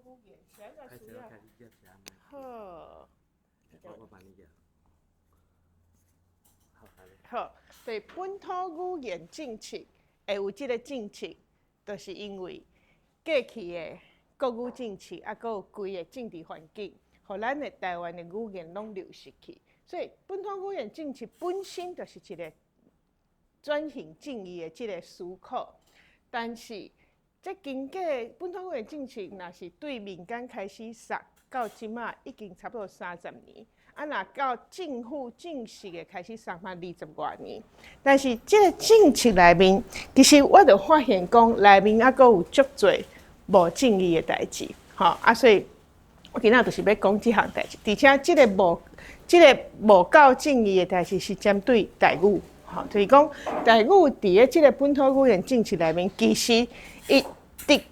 語言是按怎需要？好。好，對本土語言政策會有這个政策，就是因為過去的國語政策，啊，閣有規个政治環境，予咱的台灣的語言攏流失去。所以本土語言政策本身就是一个轉型正義的這个思考。但是，這經過本土語言政策，若是對民間開始殺，到這馬已經差不多30年。啊，若到政府正式的開始殺嘛，二十外年。但是這个政策內面，其實我就發現講，內面猶閣有足濟無正義的代誌，吼啊，所以我今仔就是欲講這項代誌，而且這个無夠正義的代誌是針對台語，吼，就是講台語佇咧這个本土語言政策內面，其實伊得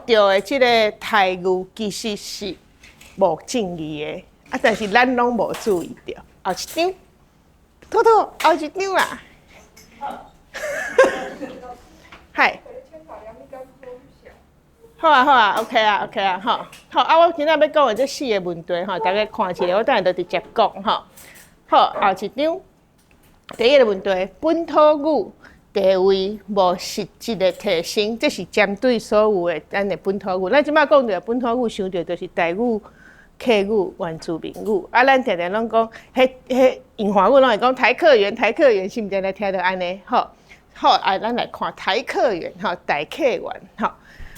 著的這个待遇其實是無正義的。啊！但是咱攏無注意著。後一張，兔兔，後一張啦。嗨。好啊，好啊，OK 啊，OK 啊，吼。好啊，我今仔欲講的這四个問題吼，大家看一下，我等下就直接講吼。好，後一張，第一个問題，本土語地位無實質的提升，這是針對所有的咱的本土語。咱這擺講著本土語，想著就是台語、客語、原住民語，啊，咱定定攏講，彼鄞華語攏會講台客員，台客員是毋是定聽著按呢？吼，好，啊，咱來看台客員，吼，台客員，吼，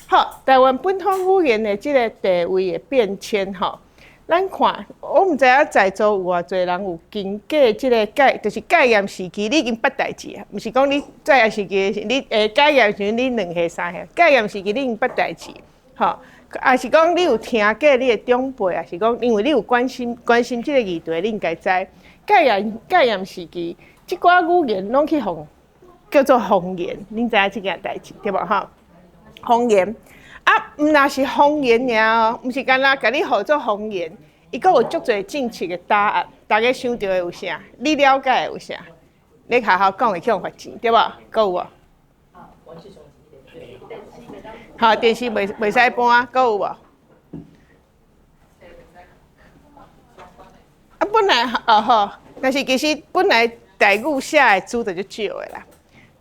好，台灣本土語言的這个地位的變遷，吼，咱看，我毋知影在座有偌濟人有經過這个戒，就是戒嚴時期，你已經捌代誌啊，毋是講你戒嚴時期，你戒嚴時陣你2歲3歲，戒嚴時期你已經捌代誌，吼。也是講你有聽過你的長輩，也是講因為你有關心關心這个議題，你應該知戒嚴時期，這寡語言攏去予叫做方言，恁知影這件代誌對無吼？方言啊，毋若是方言爾哦，毋是干焦共你號做方言，伊閣有足濟政策的打壓，大家想著的有啥？你了解的有啥？你學校講會去予罰錢對無？閣有無？好，電視袂使搬，閣有無？啊，本來哦好，但是其實本來台語寫的字就足少的啦。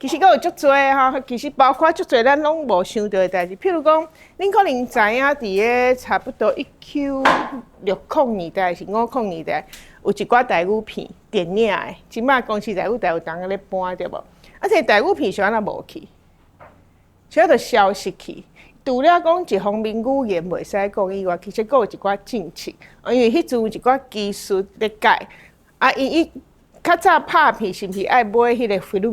其實閣有足濟吼，其實包括足濟咱攏無想著的代誌，譬如講，恁可能知影佇个差不多1960年代是50年代，有一寡台語片電影的，這擺公視台語台有當咧搬對無？啊，這台語片是按怎無去？這就消失去。除了講一方面語言袂使講以外，其實閣有一寡政策，因為彼陣有一寡技術咧改，啊，伊較早拍片是毋是愛買彼个菲林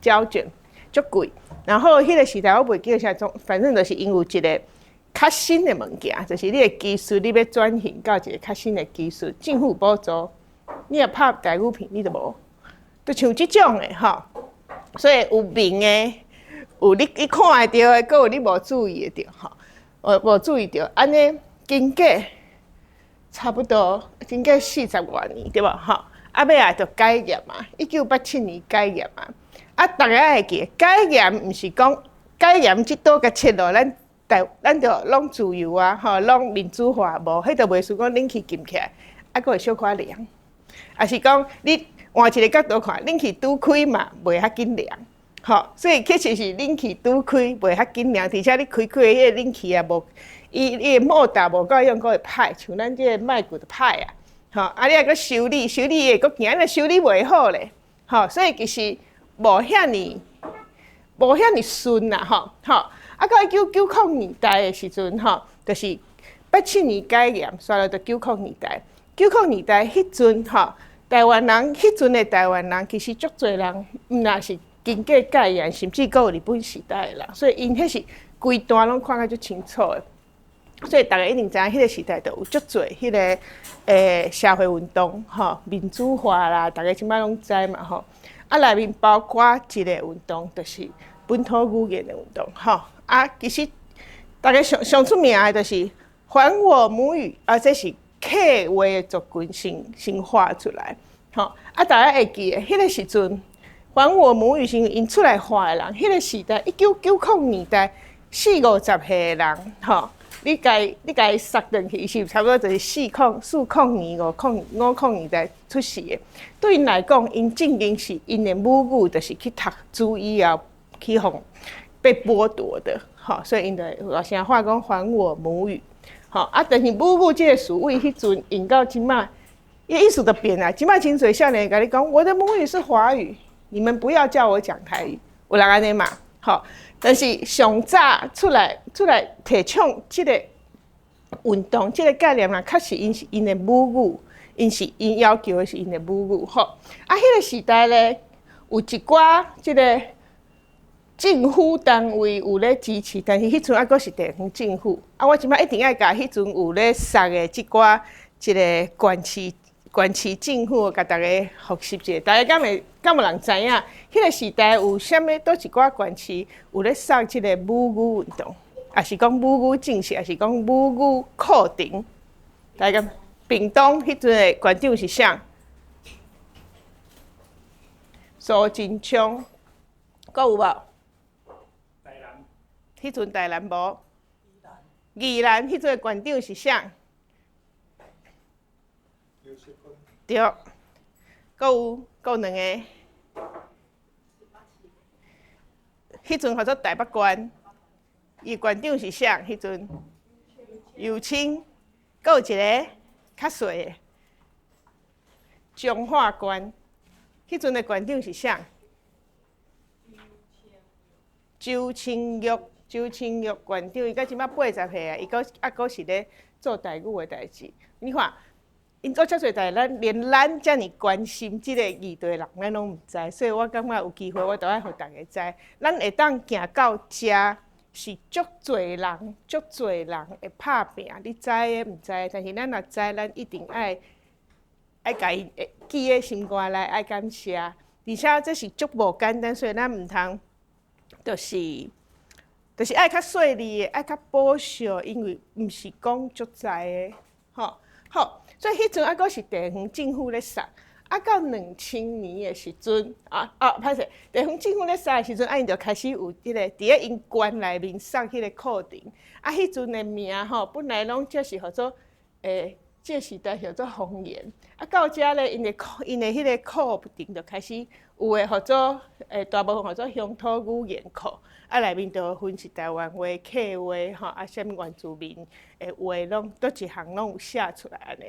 膠卷，足貴。然後彼个時代我袂記得啥種，反正就是𪜶有一个較新的物件，就是你的技術你欲轉型到一个較新的技術，政府補助，你若拍台語片你就無，就像這種的吼，所以有明的。有你看會著的，閣有你無注意的著吼，無注意著，按呢經過差不多經過四十外年對無吼？啊，尾仔就解嚴嘛，1987年解嚴嘛。啊，逐家會記得解嚴毋是講解嚴這刀共切落，咱台咱就攏自由啊，吼，攏民主化無？彼就袂輸講冷氣禁起來，啊，閣會小可涼，抑是講你換一个角度看，冷氣拄開嘛袂較緊涼。吼，所以其實是冷氣拄開袂較緊涼，而且你開開彼個冷氣也無，伊的摩打無夠用，閣會歹，像咱這个麥克就歹啊。吼，啊你抑閣修理，修理會閣行，若修理袂好咧，吼，所以其實無遐爾順啦，吼，吼。啊，到1990年代的時陣，吼，就是87年解嚴，煞落就九零年代。九零年代彼陣，吼，台灣人彼陣的台灣人其實足濟人毋若是經過戒嚴，甚至閣有日本時代的人，所以𪜶彼是規段攏看甲足清楚的。所以逐家一定知影，彼个時代就有足濟彼个社會運動，吼，民主化啦，逐家這擺攏知嘛，吼。啊，內面包括一个運動，就是本土語言的運動，吼。啊，其實逐家上上出名的就是還我母語，啊，這是客話的族群先畫出來，吼。啊，大家會記得彼个時陣，還我母語是𪜶出來畫的人，彼个時代1990年代四五十歲的人，吼，你共伊殺轉去，伊是差不多就是四空四空年五空五空年才出世的。對𪜶來講，𪜶正經是𪜶的母語，就是去讀書以後去予被剝奪的，吼，所以𪜶就會大聲喊講還我母語，吼啊！但是母語這个詞為彼陣用到這馬，伊意思就變啊。這馬真濟少年共你講，我的母語是華語，你們不要叫我講台語，有人按呢嘛？吼，但是上早出來提倡這个運動，這个概念啊，確實𪜶是𪜶的母語，𪜶是𪜶要求的是𪜶的母語，吼。啊，彼个時代咧，有一寡這个政府單位有咧支持，但是彼陣猶閣是地方政府。啊，我這擺一定愛共彼陣有咧殺的這寡這个縣市政府，共大家複習一下。大家敢有人知影？彼个時代有啥物？佗一寡縣市有咧殺這个母語運動，抑是講母語政策，抑是講母語課程？大家屏東彼陣的縣長是啥？蘇貞昌，閣有無？台南。彼陣台南無。宜蘭彼陣的縣長是啥？對，閣有兩个。彼陣號做台北縣，伊縣長是啥？彼陣尤清，閣有一个較細的彰化縣，彼陣的縣長是啥？周清玉，周清玉縣長，伊到這馬80歲啊，伊閣猶閣是咧做台語的代誌。你看，𪜶做遮濟代，咱連咱遮爾關心這个議題的人，咱攏毋知，所以我感覺有機會，我都愛予大家知。咱會當行到遮，是足濟人，足濟人會拍拚。你知的毋知？但是咱若知，咱一定愛共伊記佇心肝內，愛感謝。而且這是足無簡單，所以咱毋通，就是愛較細膩的，愛較保守，因為毋是講足知的，吼好。所以彼陣猶閣是地方政府咧殺，啊到2000年的時陣，啊啊歹勢，地方政府咧殺的時陣，啊𪜶就開始有彼個佇咧𪜶縣內面送彼个課程，啊彼陣的名吼，本來攏只是號做這個時代叫做方言，啊到遮咧，𪜶的彼个課程就開始有的號做大部分號做鄉土語言課，啊內面就分是台灣話、客話吼，啊啥物原住民的話，攏佗一項攏有寫出來按呢。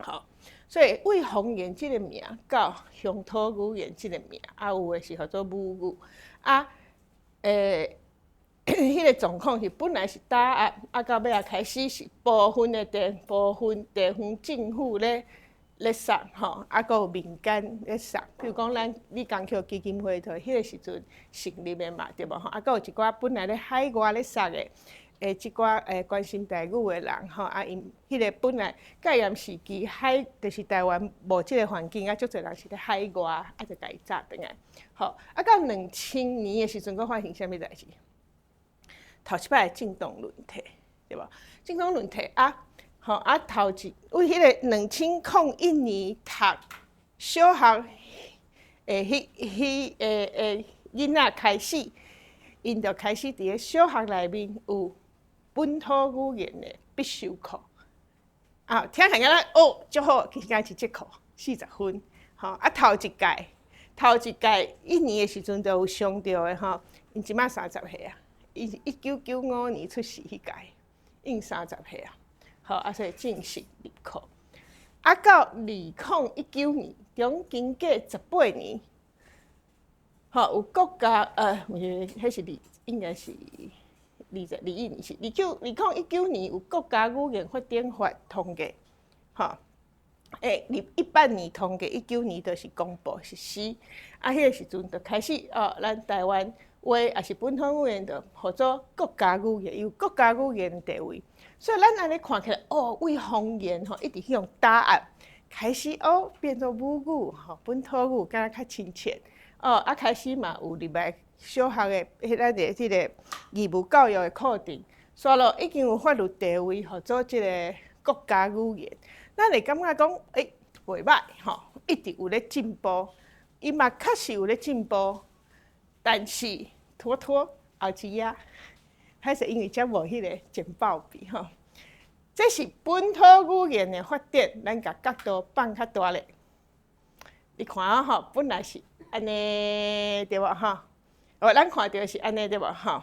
好，所以為方言這个名到鄉土語言這个名，啊有的是號做母語，啊彼个狀況是本來是打壓，啊到尾仔開始是部分地方政府咧殺吼，啊閣有民間咧殺，比如講咱李江橋基金會就彼个時陣成立的嘛，對無吼？啊閣有一寡本來咧海外咧殺的。這寡關心台語的人吼，啊𪜶彼个本來戒嚴時期海，就是台灣無這个環境，啊足濟人是咧海外，啊就共伊紮轉來，吼，啊到2000年的時陣，閣發生啥物代誌？頭一擺政黨輪替，對無？政黨輪替啊，吼啊頭一為彼个2001年讀小學的彼彼囡仔開始，𪜶就開始佇咧小學內面有本土語言的必修課，啊，聽起來敢若哦，足好，其實敢是這課40分，吼，啊頭一屆，頭一屆一年的時陣就有傷著的吼，𪜶這馬30歲啊，伊是1995年出世彼屆，已經三十歲啊，好，啊所以正式入課，啊到2019年，中經過18年，吼，有國家，毋是，彼是二，應該是。2021年是2019年有國家語言發展法通過，吼，2018年通過，19年就是公布實施，啊，彼个時陣就開始哦，咱台灣話抑是本土語言就號做國家語言，有國家語言地位，所以咱按呢看起來，哦，為方言吼一直去予打壓，開始哦變做母語吼，本土語敢若較親切，哦，啊開始嘛有入來。小學的彼咱的這个義務教育的課程，煞落已經有法律地位，號做這个國家語言。咱會感覺講，欸，袂䆀吼，一直有咧進步，伊嘛確實有咧進步，但是拖拖後一頁，歹勢，因為遮無彼个剪報筆吼。這是本土語言的發展，咱共角度放較大咧。你看啊吼，本來是按呢對無吼？哦，咱看著是按呢對無吼？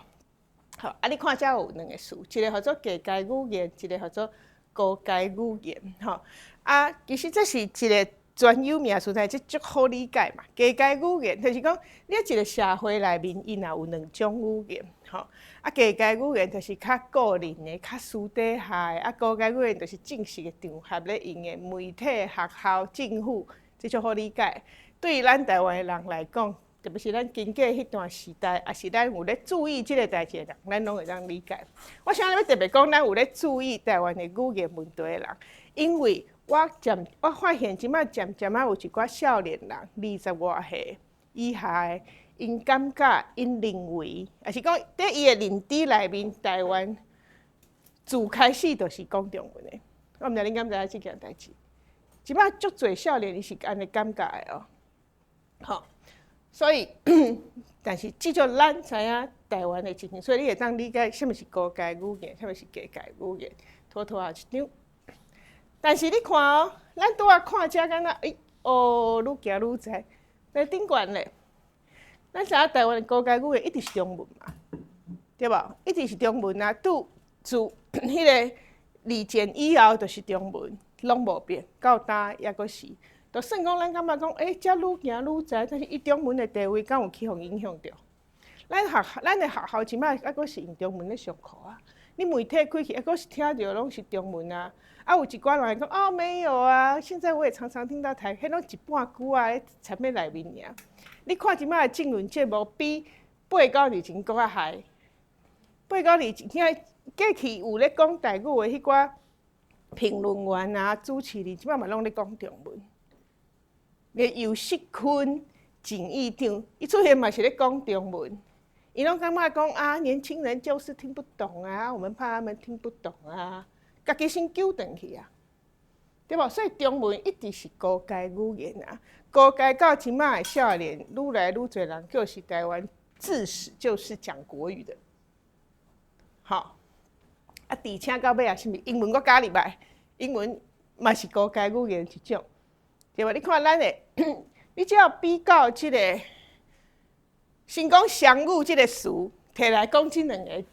好，啊，你看遮有兩个詞，一个號做低階語言，一个號做高階語言，吼。啊，其實這是一个專有名詞，但是這足好理解嘛。低階語言就是講，你一个社會內面，伊若有兩種語言，吼。啊，低階語言就是較個人的、較私底下的；啊，高階語言就是正式的場合咧用的，媒體、學校、政府，這足好理解。對咱台灣的人來講，特別是咱經過彼段時代，抑是咱有咧注意這个代誌的人，咱攏會當理解。我啥物欲特別講，咱有咧注意台灣的語言問題的人，因為我發現這擺漸漸仔有一寡少年人，二十外歲以下的，𪜶感覺，𪜶認為，抑是講佇伊的認知內面，台灣自開始就是講中文的。我毋知恁敢知影這件代誌？這擺足濟少年伊是按呢感覺的哦。吼，所以，但是至少咱知影台灣的情形，所以你會當理解啥物是高階語言，啥物是低階語言，妥妥仔一張。但是你看哦，咱拄仔看遮敢若，欸，哦，愈行愈知。但頂懸咧，咱知影台灣的高階語言一直是中文嘛，對無？一直是中文啊，拄自彼个二戰以後就是中文，攏無變，到今猶閣是。就算講咱感覺講，欸，遮愈行愈知，但是伊中文的地位敢有去予影響著？咱的學校這擺猶閣是用中文咧上課啊。你媒體開去，猶閣是聽著攏是中文啊。啊，有一寡人會講，哦，沒有啊，現在我也常常聽到台，彼攏一半句仔咧插咧內面爾。你看這擺的政論節目，比八九年前閣較害。八九年前，過去有咧講台語的彼寡評論員啊、主持人，這擺嘛攏咧講中文。連游錫堃、鄭議長，伊出現嘛是咧講中文。伊攏感覺講啊，年輕人就是聽不懂啊，我們怕他們聽不懂啊，家己先糾轉去啊，對無？所以中文一直是高階語言啊，高階到這擺的少年，愈來愈濟人就是台灣自始就是講國語的，吼。啊，而且到尾啊，是毋是英文閣加入來？英文嘛是高階語言一種，對無？你看咱的，你只要比較這個。先講雙語這个詞，提來講這兩个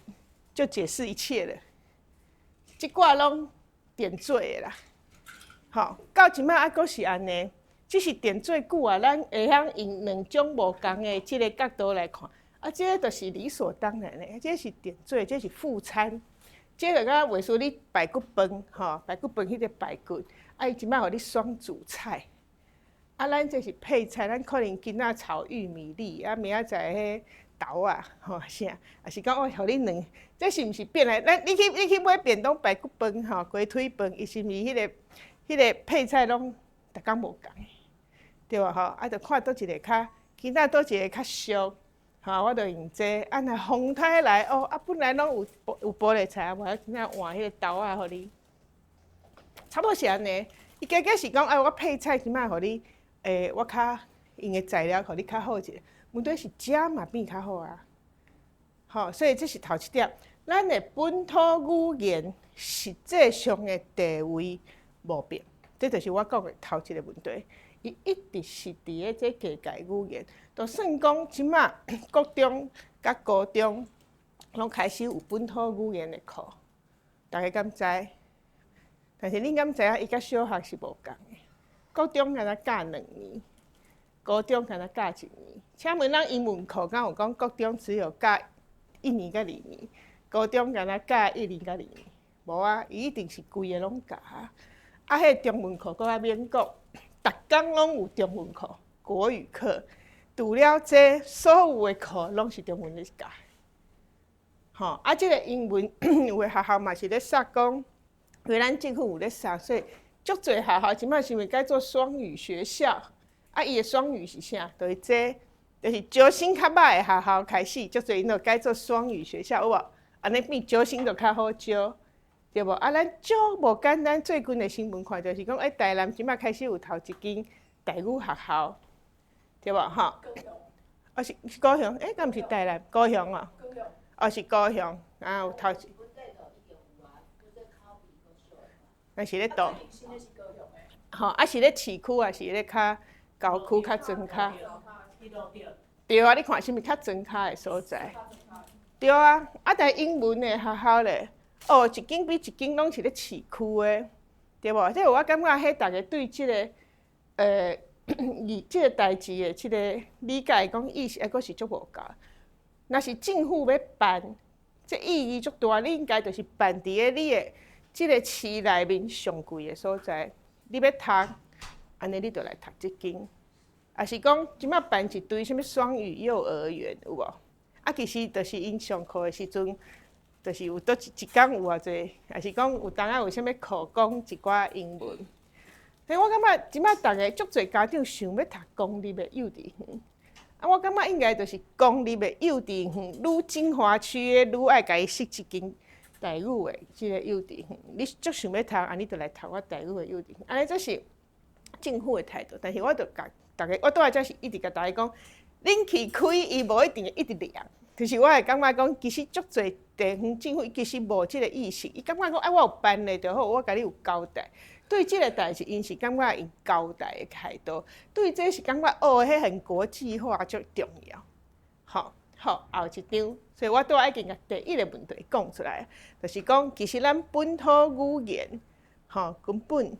就解釋一切了。這寡攏點綴的啦，吼，到這擺猶閣是按呢，只是點綴久啊，咱會曉用兩種無仝的這个角度來看，啊，這个就是理所當然的，這是點綴，這是副餐，這個敢若話說你排骨飯，吼，排骨飯彼个排骨，啊，伊這擺予你雙主菜。啊，咱這是配菜，咱可能今仔炒玉米粒，啊，明仔載彼豆仔，吼啥，抑是講哦，予你兩，這是毋是變來？咱你去買便當排骨飯，吼，雞腿飯，伊是毋是彼个配菜攏逐工無仝？對無吼？啊，著看佗一个較，今仔佗一个較俗，吼，我著用這個。啊，若風颱來哦，啊，本來攏有菠蘿菜，無今仔換彼个豆仔予你，差不多是按呢。伊加減是講，啊，我配菜這擺予你。欸，我較用的材料，予你較好一點，問題是食嘛變較好啊，吼，所以這是頭一點，咱的本土語言實際上的地位無變，這就是我講的頭一个問題。伊一直是佇咧這低階語言，就算講這擺國中佮高中攏開始有本土語言的課，大家敢知？但是恁敢知影，伊佮小學是無仝的。國中敢若教2年，高中敢若教一年。請問咱英文課敢有講國中只有教一年佮二年，高中敢若教一年佮二年？無啊，伊一定是規个攏教啊。啊，彼個中文課閣較免講，逐工攏有中文課、國語課。除了這，所有的課攏是中文咧教。吼，啊，這个英文有的學校嘛是咧殺講，因為咱政府有咧殺，所以足濟學校這擺是毋是改做雙語學校？啊，伊的雙語是啥？就是這，就是招生較歹的學校開始，足濟𪜶就改做雙語學校，有無？按呢變招生就較好招，對無？啊，咱足無簡單。最近的新聞看著是講，欸，台南這擺開始有頭一間台語學校，對無？吼？哦，是高雄，欸，敢毋是台南？高雄哦。哦，是高雄。啊有頭。那是咧倒。吼，啊是咧市區，抑是咧較郊區較莊跤？對啊，你看是毋是較莊跤的所在？對啊，啊但英文的學校咧，哦，一間比一間攏是咧市區的，對無？這我感覺，彼逐家對這个，這个代誌的這个理解講意識，猶閣是足無夠。若是政府欲辦，這意義足大，你應該就是辦佇咧你的這个市內面上貴的所在。你欲讀，按呢你就來讀這間。抑是講，這擺辦一堆啥物雙語幼兒園有無？啊，其實就是𪜶上課的時陣，就是有佗一工有偌濟，抑是講有當仔有啥物課講一寡英文。所以我感覺這擺逐个足濟家長想欲讀公立的幼稚園，啊，我感覺應該就是公立的幼稚園，愈精華區的愈愛共伊設一間台語的這个幼稚園。你足想欲讀，按呢就來讀我台語的幼稚園。按呢這是政府的態度，但是我就共逐家，我拄仔才是一直共逐家講，冷氣開伊無一定會一直涼，就是我會感覺講，其實足濟地方政府其實無這个意識，伊感覺講啊，我有辦咧就好，我共你有交代。對這个代誌，𪜶是感覺用交代的態度；對這是感覺哦，彼很國際化足重要。吼好，後一張，所以我拄仔已經共第一个問題講出來，就是講其實咱本土語言，吼根本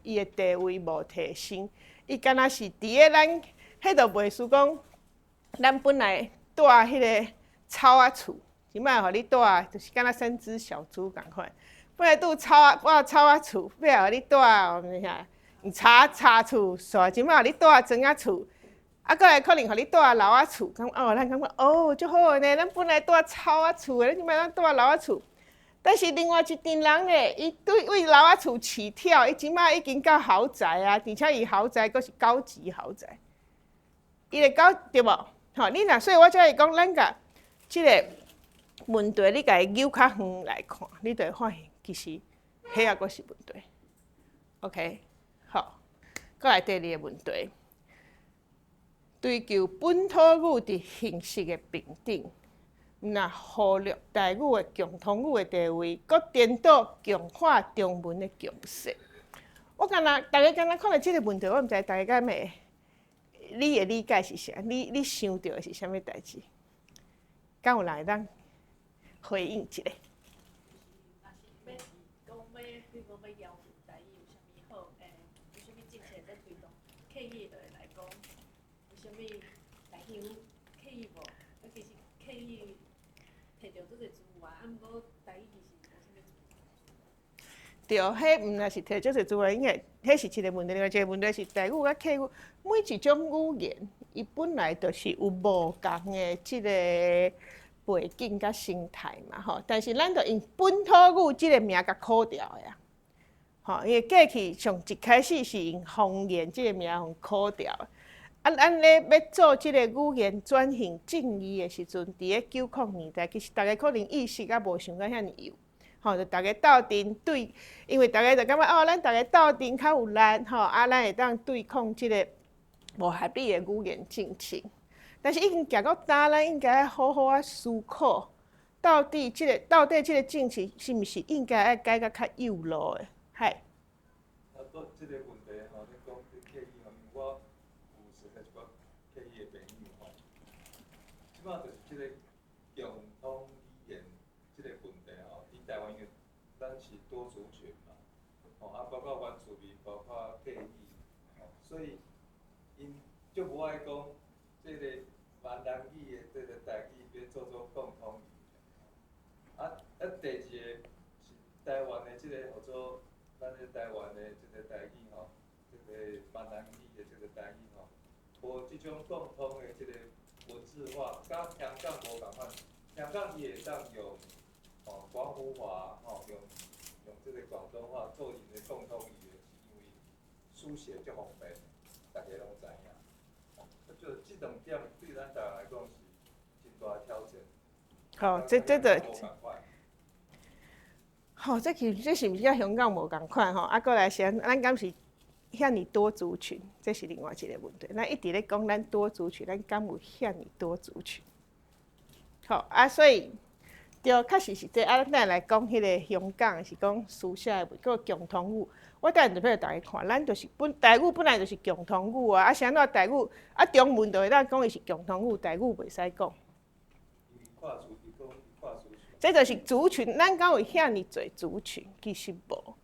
伊的地位無提升，伊敢若是佇咧咱，彼就袂輸講，咱本來蹛彼个草仔厝，這擺予你蹛就是敢若三隻小豬仝款。本來住草仔，蹛草仔厝，尾仔予你蹛啥？柴柴厝，煞這擺予你蹛磚仔厝，啊，閣來可能予你蹛樓仔厝，感覺哦，咱感覺哦，足好的呢。咱本來蹛草仔厝的，咱這擺咱蹛樓仔厝。但是另外一陣人咧，伊對為樓仔厝起跳，伊這擺已經到豪宅啊，而且伊豪宅閣是高級豪宅。伊會到對無？吼，你若所以我才會講，咱共這个問題，你共伊扭較遠來看，你就會發現其實彼猶閣是問題。OK，好，閣來第二个問題，追求本土語佇形式的平等，毋若忽略台語的共通語的地位，閣顛倒強化中文的強勢。我敢若逐家敢若看著這个問題，我毋知逐家敢會，你的理解是啥？你想著的是啥物代誌？敢有人會當回應一下？若是欲講欲，比如講欲要求台語有啥物好，有啥物政策咧推動？客語就會來講，有啥物台語有客語無？啊，其實客語摕著足濟資源，啊，毋過台語其實無啥物資源。對，彼毋若是摕足濟資源，因為彼是一个問題。另外一个問題是台語佮客語，每一種語言，伊本來就是有無仝的這个背景佮生態嘛，吼。但是咱就用本土語這个名共箍掉的啊，吼。因為過去上一開始是用方言這个名予箍掉的。啊，咱咧欲做這个語言轉型正義的時陣，佇咧90年代，其實逐家可能意識猶無想甲遐爾幼。吼，就逐家鬥陣對，因為逐家就感覺哦，咱逐家鬥陣較有力，吼，啊，咱會當對抗這个無合理的語言政策。但是已經行到今，咱應該好好仔思考，到底這个政策是毋是應該愛改甲較幼路的？係。啊，閣這个問題吼，你講這客語吼，因為我有識一寡客語的朋友吼，這擺就是這个共通語言這个問題吼，佇台灣因為咱是多族群嘛，吼啊，包括原住民，包括客語，吼，所以𪜶足無愛講這个閩南語的這个台語欲做做共通語言。啊啊，第二個是台灣的這個號做咱的台灣的這个台語吼，這个閩南語的這个台語吼，無這種共通的這个文字化，佮香港無仝款，香港伊會當用吼廣府話吼，用這个廣東話做𪜶的共通語言，是因為書寫足方便，逐家攏知影。啊，就這兩點對咱台灣來講是真大的挑戰。好，這個，吼，這其實這是毋是佮香港無仝款吼？啊，閣來是咱敢是遐爾多族群，這是另外一个問題。咱一直咧講咱多族群，咱敢有遐爾多族群？好啊，所以對，確實是這。啊，咱來講彼个香港是講書寫的問題，共通語。我等下就欲予逐家看，咱就是本台語本來就是共通語啊。啊，是按怎台語啊？中文就會當講伊是共通語，台語袂使講。這就是族群，咱敢有遐爾濟族群？其實無。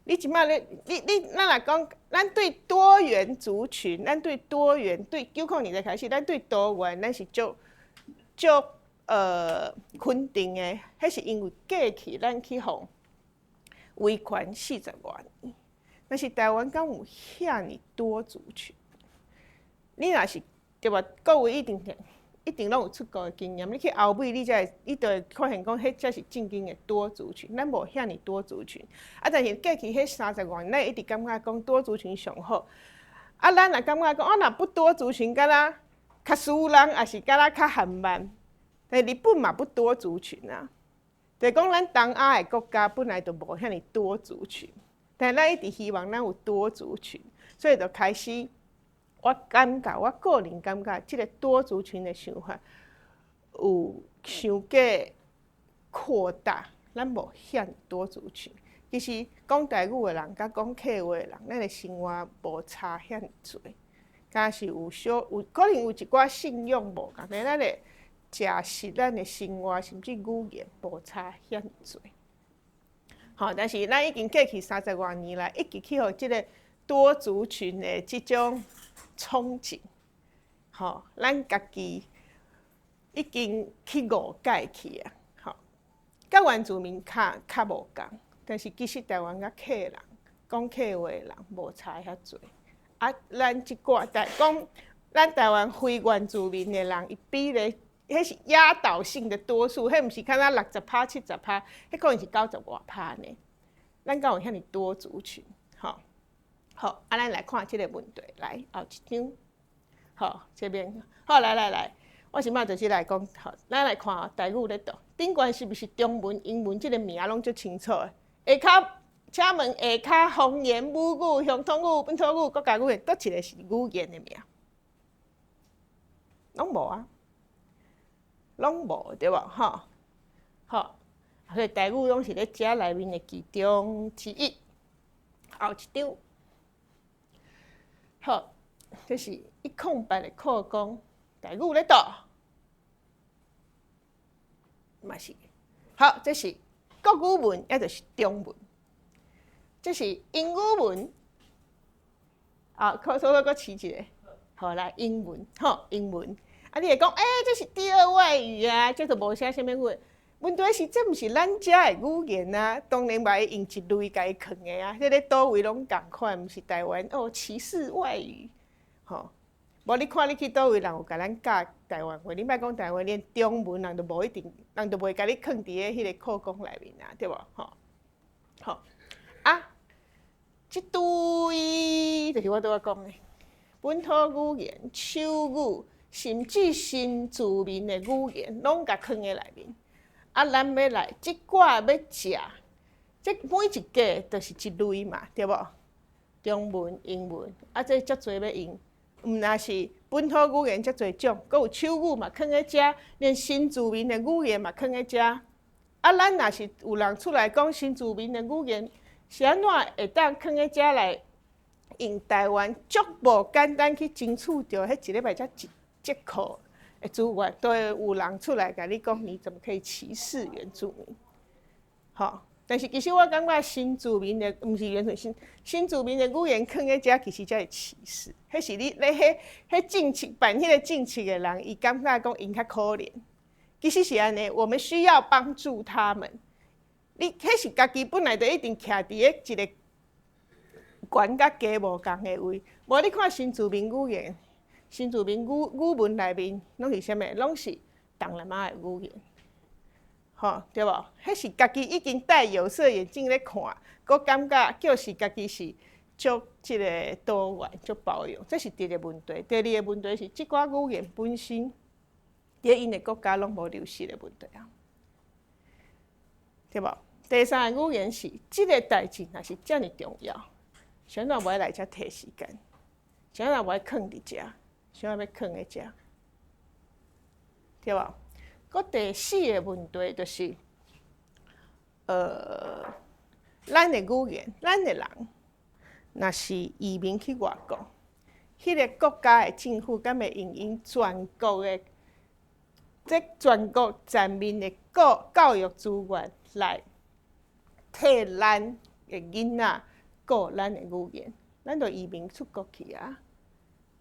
你這擺咧，你你咱若講，咱對多元族群，咱對多元對90年代開始，咱對多元，咱是足足肯定的。彼是因為過去咱去予威權40外年，但是台灣敢有遐爾多族群？你若是對無？各位一定一定攏有出國的經驗，你去歐美，你才會，你就會發現講，彼才是正經的多族群。咱無遐爾多族群，啊，但是過去彼30外年，咱一直感覺講多族群上好。啊，咱若感覺講，啊，若不多族群，敢若較輸人，抑是敢若較緩慢。但日本嘛不多族群啊，就是講咱東亞的國家本來就無遐爾多族群，但咱一直希望咱有多族群，所以就開始。我感覺，我個人感覺，這个多族群的想法有傷過擴大，咱無遐爾多族群。其實講台語的人佮講客話的人，咱的生活無差遐爾濟，敢是有小有可能有一寡信仰無仝，但咱的食食、咱的生活甚至語言無差遐爾濟。吼，但是咱已經過去30外年來，一直去予這个多族群的這種憧憬，吼，咱家己已經去誤解去啊，吼，佮原住民較較無仝，但是其實台灣佮客人講客話的人無差遐濟，啊，咱這寡台講咱台灣非原住民的人，伊比例，彼是壓倒性的多數，彼毋是敢若60趴、70趴，彼可能是90外趴呢。咱敢有遐爾多族群，吼。好，啊，咱來看這个問題，來後一張，好，這邊，好，來來來，我這擺就是來講，好，咱來看台語咧讀，頂懸是毋是中文、英文這个名攏足清楚的？下跤，請問下跤方言、母語、鄉土語、本土語、國家語言，佗一个是語言的名？攏無啊，攏無對無？吼，好，所以台語攏是咧遮內面的其中之一。後一張。好，這是108的課綱，台語咧讀，嘛是。好，這是國語文，也就是中文。這是英語文。啊，可說閣試一下。好，來英文，吼，英文。啊，你會講，欸，這是第二外語啊，這就無寫啥物語。問題是，這毋是咱遮的語言啊，當然嘛會用一類共伊囥的啊。這个佗位攏仝款，毋是台灣哦，歧視外語，吼。無你看你去佗位人有共咱教台灣話，你莫講台灣，連中文人都無一定，人都袂共你囥佇咧彼个課綱內面啊，對無？吼，好啊，這堆就是我拄仔講的，本土語言、手語，甚至新住民的語言，攏共囥佇內面。啊，咱欲來，這寡欲食，這每一個都是一類嘛，對無？中文、英文，啊，這足濟欲用，毋但是本土語言遮濟種，閣有手語嘛，囥佇遮，連新住民的語言嘛囥佇遮。啊，咱若是有人出來講新住民的語言，是按怎會當囥佇遮來用台灣足無簡單去爭取著彼一禮拜才一節課的資源，都會有人出來共你講，你怎麼可以歧視原住民？吼！但是其實我感覺新住民的，毋是原住民，新住民的語言囥佇遮，其實才是歧視。彼是你咧，彼彼政策辦彼个政策的人，伊感覺講𪜶較可憐。其實是按呢，我們需要幫助他們。你彼是家己本來就一定徛佇咧一个懸佮低無仝的位。無你看新住民語言。新住民語語文內面攏是啥物？攏是東南亞的語言，吼對無？彼是家己已經戴有色眼鏡咧看，閣感覺叫是家己是足這个多元、足包容，這是第一个問題。第二个問題是，這寡語言本身佇𪜶的國家攏無流失的問題啊，對無？第三个語言是，這个代誌若是遮爾重要，啥物無愛來遮提時間？啥物無愛囥佇遮？啥物欲囥佇遮？對無？閣第四个問題就是，咱的語言，咱的人，若是移民去外國，彼個國家的政府敢會用𪜶全國的，這全國全面的教育資源來替咱的囡仔顧咱的語言？咱就移民出國去啊，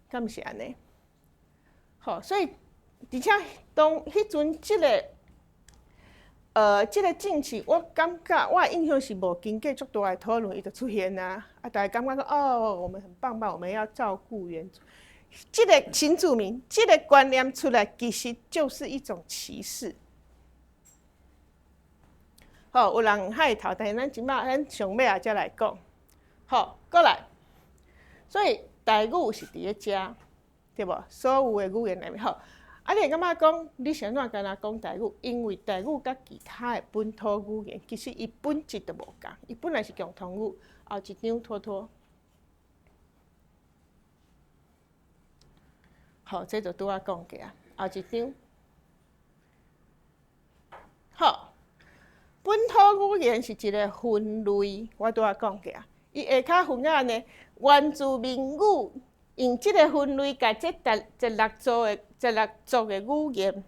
敢毋是按呢？好，所以而且當彼陣這個政策，我感覺我的印象是無經過足大的討論，伊就出現啊！啊，大家感覺講哦，我們很棒棒，我們要照顧原住，這個新住民，這個觀念出來，其實就是一種歧視。好，有人害頭，但是咱這擺咱上尾仔才來講。好，過來，所以台語是佇咧遮，對無？所有的語言內面，好。啊，你會感覺講，你是按怎敢若講台語？因為台語佮其他的本土語言，其實伊本質就無仝，伊本來是共通語，後一張拖拖。好，這就拄仔講過啊，後一張。好，本土語言是一個分類，我拄仔講過啊，伊下跤分按呢，原住民語用這個分類，共這十六族的語言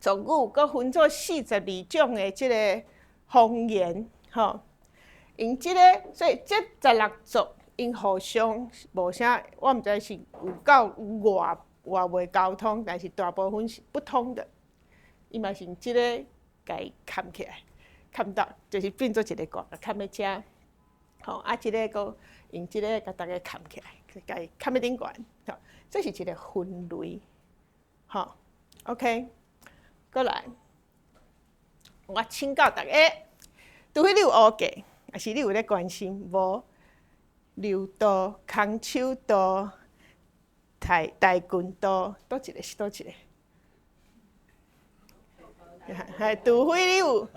族語，閣分做42種的這個方言，吼。用這個，所以這十六族𪜶互相無啥，我毋知是有夠外外袂溝通，但是大部分是不通的。伊嘛是用這個共伊崁起來，崁到就是變做一個國，崁咧遮，吼啊，這個閣用這個共逐家崁起來，共伊崁咧頂懸，吼，這是一個分類，吼，OK，過來，我請教逐家，除非你有烏過，抑是你有咧關心，無？柔道、空手道、跆拳道，佗一個是佗一個？係，除非你有，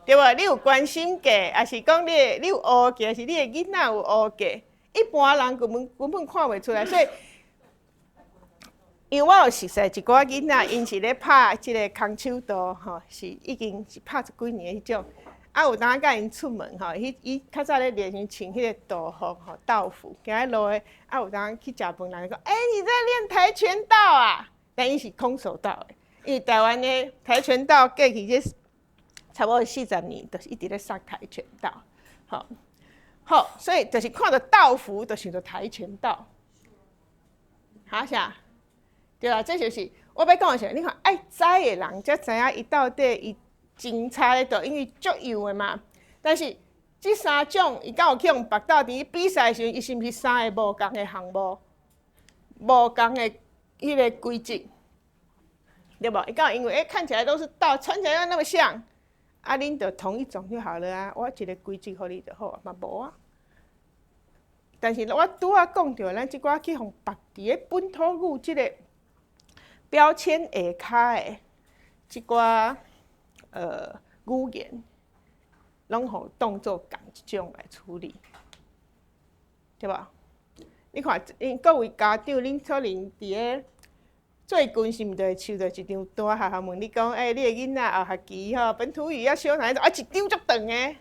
對無？你有關心過，抑是講你有學過，抑是你的囡仔有學過？一般人根本看袂出來，所以，因為我有熟似一寡囡仔，𪜶是咧拍這個空手道，吼，是已經是拍十幾年彼種。啊，有當佮𪜶出門吼，伊較早咧練時穿彼個道服吼，道服，行咧路的，啊有當去食飯，人就講，欸，你在練跆拳道啊？但伊是空手道的，因為台灣的跆拳道過去這差不多40年，就是一直咧殺跆拳道，吼，好，所以就是看著道服，就想著跆拳道。哈啥？對啦，這就是我欲講的是，你看愛知的人才知影伊到底伊精彩咧佗，因為足幼的嘛。但是這三種，伊敢有去予縛鬥佇比賽的時陣，伊是毋是三個無仝的項目，無仝的彼個規則，對無？伊敢有因為看起來都是道，穿起來又那麼像，啊，恁就同一種就好了啊。我一個規則予你就好啊，嘛無啊。但是我拄仔講著，咱這寡去予縛佇咧本土語這個標籤下跤的這寡語言，攏予當做仝一種來處理，對無？你看，𪜶各位家長，恁可能佇咧最近是毋就會收著一張單，學校問你講，欸，你的囡仔後學期吼本土語要修哪一種？啊，一張足長的，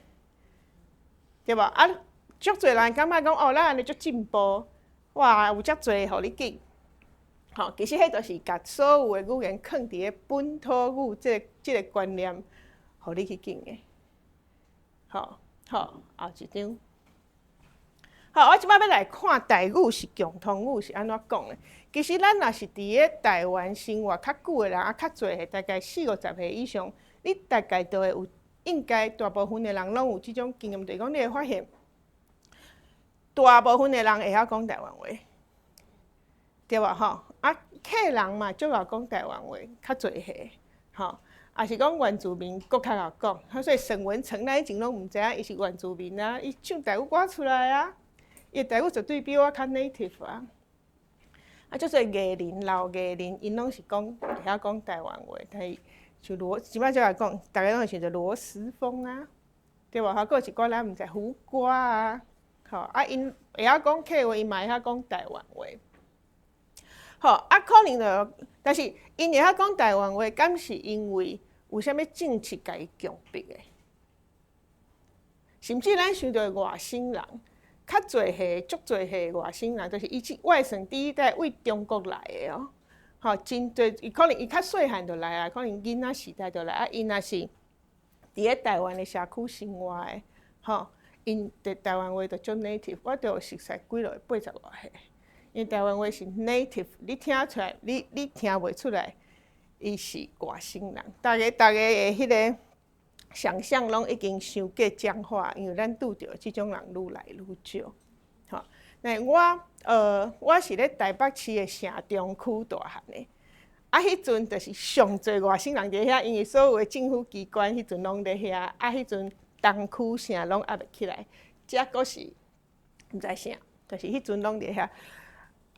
對無？啊，足濟人感覺講，哦，咱按呢足進步，哇，有遮濟予你揀。吼，其實彼就是共所有的語言囥佇咧本土語這個觀念，予你去揀的。好，好，後一張。好，我這擺欲來看台語是共通語是按怎講的。其實咱若是佇咧台灣生活較久的人，啊，較濟歲，大概四五十歲以上，你大概都會有，應該大部分的人攏有這種經驗，就是講你會發現，大部分的人會曉講台灣話，對無吼？啊，客人嘛足𠢕講台灣話，較濟歲，吼，也是講原住民閣較𠢕講，所以沈文成咱以前攏毋知影伊是原住民啊，伊唱台語歌出來啊，伊台語絕對比我較 native 啊。啊，足濟藝人、老藝人，𪜶攏是講會曉講台灣話，但是像羅，這擺才來講，逐家攏會想著羅時豐啊，對無？吼，閣有一寡咱毋知胡瓜啊，吼，啊，𪜶會曉講客話，伊嘛會曉講台灣話。吼，啊，可能就，但是𪜶會曉講台灣話，敢是因為有啥物政策共伊強迫的？甚至咱想著外省人，較濟歲、足濟歲外省人，就是伊這外省第一代為中國來的哦。吼，真濟，伊可能伊較細漢就來啊，可能囡仔時代就來啊，𪜶若是佇咧台灣的社區生活的，吼，𪜶佇台灣話就足 native，我就熟似幾落80外歲，因為台灣話是 native，你聽出來，你聽袂出來，伊是外省人。逐家逐家的彼個想象攏已經傷過僵化，因為咱拄著這種人愈來愈少。吼，那我是咧台北市的城中區大漢的，啊，彼陣就是上濟外省人佇遐，因為所有的政府機關彼陣攏佇遐，啊，彼陣東區啥攏猶未起來，遮閣是毋知啥，就是彼陣攏佇遐。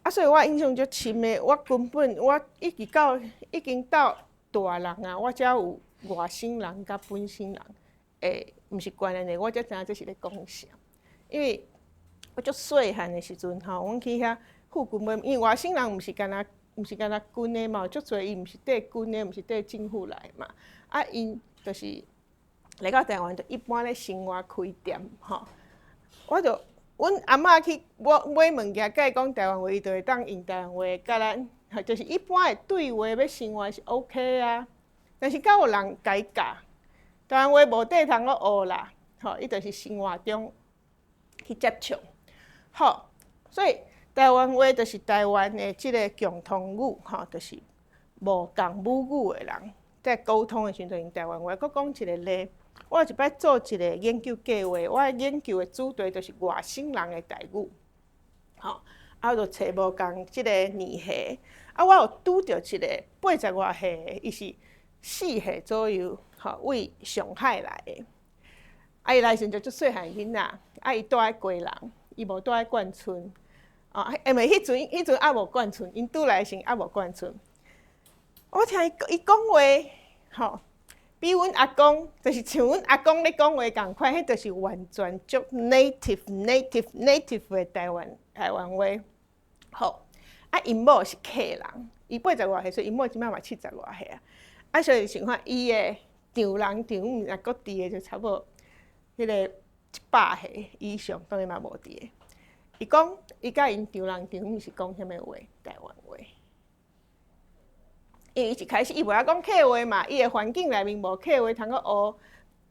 啊，所以我印象足深的，我根本我一直到已經到大人啊，我才有外省人佮本省人的，毋是觀念的，我才知影這是咧講啥。因為我足細漢的時陣吼，阮去遐附近買，因為外省人毋是干焦軍的嘛，足濟伊毋是綴軍的，毋是綴政府來嘛，啊，𪜶就是來到台灣就一般咧生活開店吼，我就阮阿嬤去買買物件，佮伊講台灣話，伊就會當用台灣話佮咱，就是一般的對話欲生活是 OK 啊。但是敢有人共伊教，台灣話無綴通閣學啦，吼，伊就是生活中去接觸，好，所以台灣話就是台灣的這個共通語，吼，就是無仝母語的人在溝通的時陣用台灣話。閣講一個例，我有一擺做一個研究計劃，我研究的主題就是外省人的台語，吼，啊，我就揣無仝這個年歲，啊，我有拄著一個80外歲的，伊是4歲左右，吼，為上海來的，啊，伊來時陣就足細漢囡仔，啊，伊住佇基隆，伊無住佇冠村，哦，因為彼陣猶無冠村，𪜶拄來時猶無冠村。我聽伊講話，吼，比阮阿公，就是像阮阿公咧講話仝款，彼就是完全足 native native native 的台灣話。好，啊，𪜶某是客人，伊80外歲，所以𪜶某這擺嘛70外歲啊。啊，所以想看伊的丈人丈母若閣佇的就差不多彼個100歲以上，當然嘛無佇的。伊講，伊佮𪜶丈人丈母是講啥物話？台灣話。因為伊一開始伊袂曉講客話嘛，伊的環境內面無客話通閣學。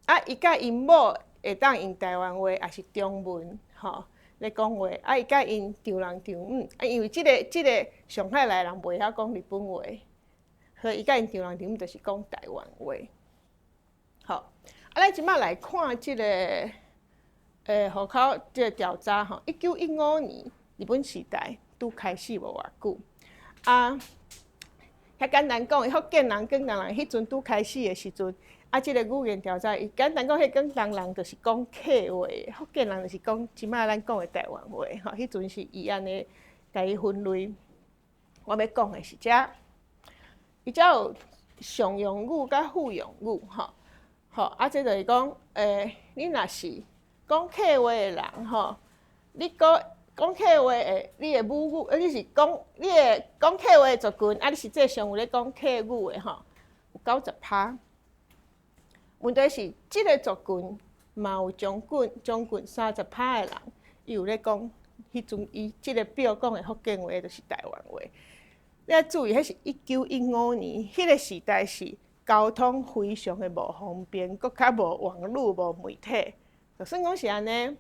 啊，伊佮𪜶某會當用台灣話，抑是中文，吼咧講話。啊，伊佮𪜶丈人丈母，啊，因為這個上海來的人袂曉講日本話，所以伊佮𪜶丈人丈母就是講台灣話。好，啊，咱這擺來看這個，戶口這個調查吼，1915年日本時代拄開始無偌久，啊，遐簡單講，福建人、廣東人彼陣拄開始的時陣，啊，這個語言調查，伊簡單講，彼廣東人就是講客話，福建人就是講這擺咱講的台灣話，吼，彼陣是伊按呢共伊分類。我欲講的是遮，伊遮有常用語佮附用語，吼，吼，啊，這就是講，你若是講客話的人，吼，你閣講客話的，你的母語，你是講你的講客話的族群，啊，你實際上有咧講客語的，吼，有90%。問題是，這個族群嘛有將近30%的人，伊有咧講彼陣伊這個表講的福建話，就是台灣話。你愛注意，彼是1915年，彼個時代是交通非常的無方便，閣較無網路、無媒體，就算講是按呢，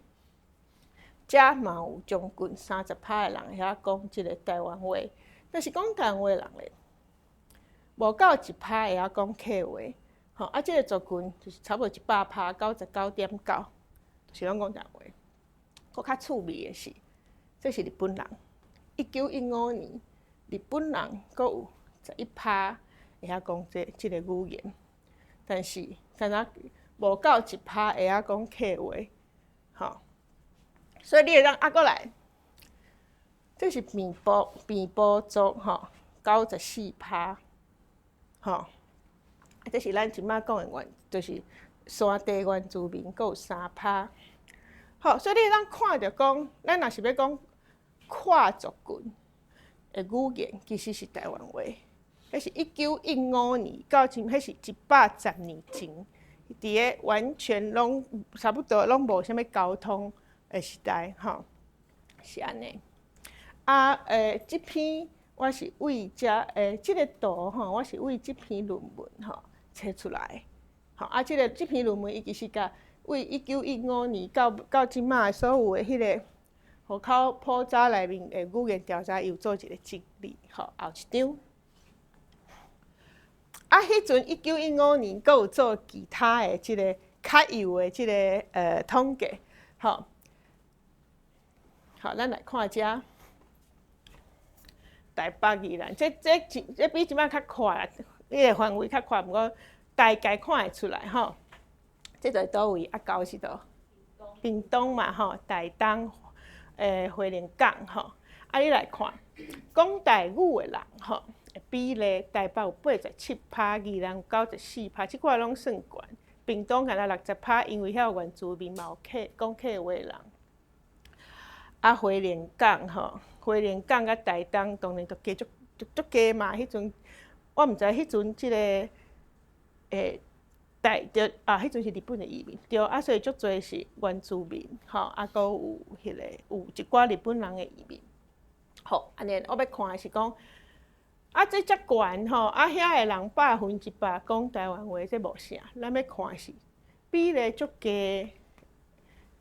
遮嘛有將近30%的人會曉講這個台灣話，但是講台灣話的人咧，無夠1%會曉講客話，吼啊，這個族群就是差不多100%，99.9，就是攏講台灣話。閣較趣味的是，這是日本人，1915年，日本人閣有11%會曉講這個語言，但是敢若無夠1%會曉講客話，吼。所以你會當啊，閣來，這是平埔族吼，94%，吼，啊，這是咱這擺講的原，就是山地原住民，閣有3%，好，所以你會當看著講，咱若是欲講跨族群，的語言其實是台灣話。彼是1915年到今，彼是110年前，佇个完全攏差不多攏無啥物溝通的時代，吼，是按呢。啊，這篇我是為遮這个圖吼，我是為這篇論文吼揣出來。吼，啊，這篇論文伊其實共為1915年到這馬所有的彼个戶口普查內面的語言調查，伊有做一個整理，吼，後一張。啊，彼陣1915年，閣有做其他的這个較幼的這个統計，吼。好，咱來看遮台北宜蘭，這比這擺較闊啦，彼个範圍較闊，毋過大概看會出來吼。這佇佗位？啊，猴是佗？屏東嘛吼，台東花蓮港吼。啊，你來看，講台語的人吼，比例台北有87%，宜蘭有94%，這寡攏算懸。屏東敢若60%，因為遐有原住民嘛有客講客話人。啊，花蓮港吼，花蓮港佮台東當然都加足足足低嘛。彼陣我毋知彼陣這個台對啊，彼陣是日本的移民對啊，所以足濟是原住民吼，啊，閣有彼个有一寡日本人的移民。好，按呢我欲看的是講，啊，這遮懸吼，啊，遐的人100%講台灣話，這無啥。咱欲看的是比例足低，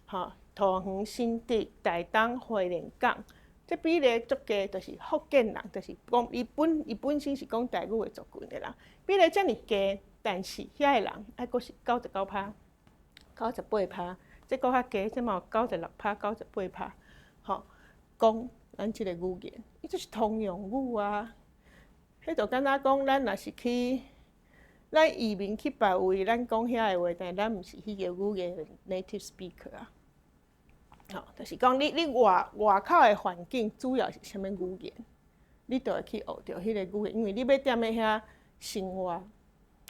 吼，桃園、新竹、台東、花蓮港，這比例足低，就是福建人，就是講伊本身是講台語的族群的人，比例遮爾低，但是遐的人還閣是99%、98%，這閣較低，這嘛有96%、98%，吼，講咱這个語言，伊就是通用語啊。彼就敢若講，咱若是去，咱移民去別位，咱講遐的話，但咱毋是彼个語言的 native speaker 啊。吼，就是講你外口的環境主要是啥物語言，你就會去學著彼个語言，因為你欲踮咧遐生活，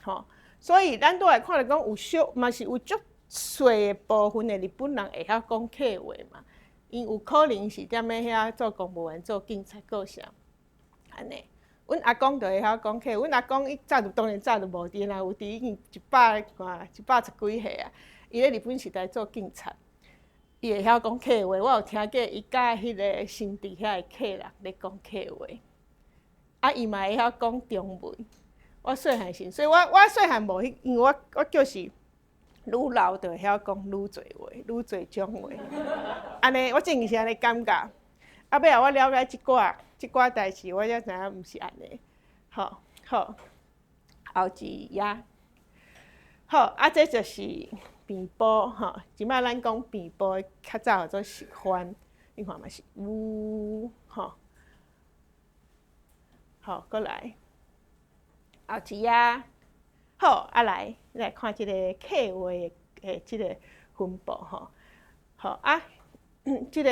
吼。所以咱拄來看著講有小嘛是有足細的部分的日本人會曉講客話嘛，𪜶有可能是踮咧遐做公務員、做警察、閣啥按呢。阮阿公就會曉講客，阮阿公伊早就當然早就無佇啦，有佇已經一百外110幾歲啊。伊咧日本時代做警察，伊會曉講客話。我有聽過伊佮彼个新竹遐的客人咧講客話，啊，伊嘛會曉講中文。我細漢時，所以我細漢無彼，因為我就是愈老就會曉講愈濟話，愈濟種話。按呢，我之前是按呢感覺。啊，尾後我了解這寡代誌，我才知影毋是按呢。好，好，後一頁。好，啊，這就是平埔吼。這擺咱講平埔較早叫做食番，你看嘛是有吼。好，閣來後一頁。好，啊來，你來看這个客話的這个分布吼。好啊，這个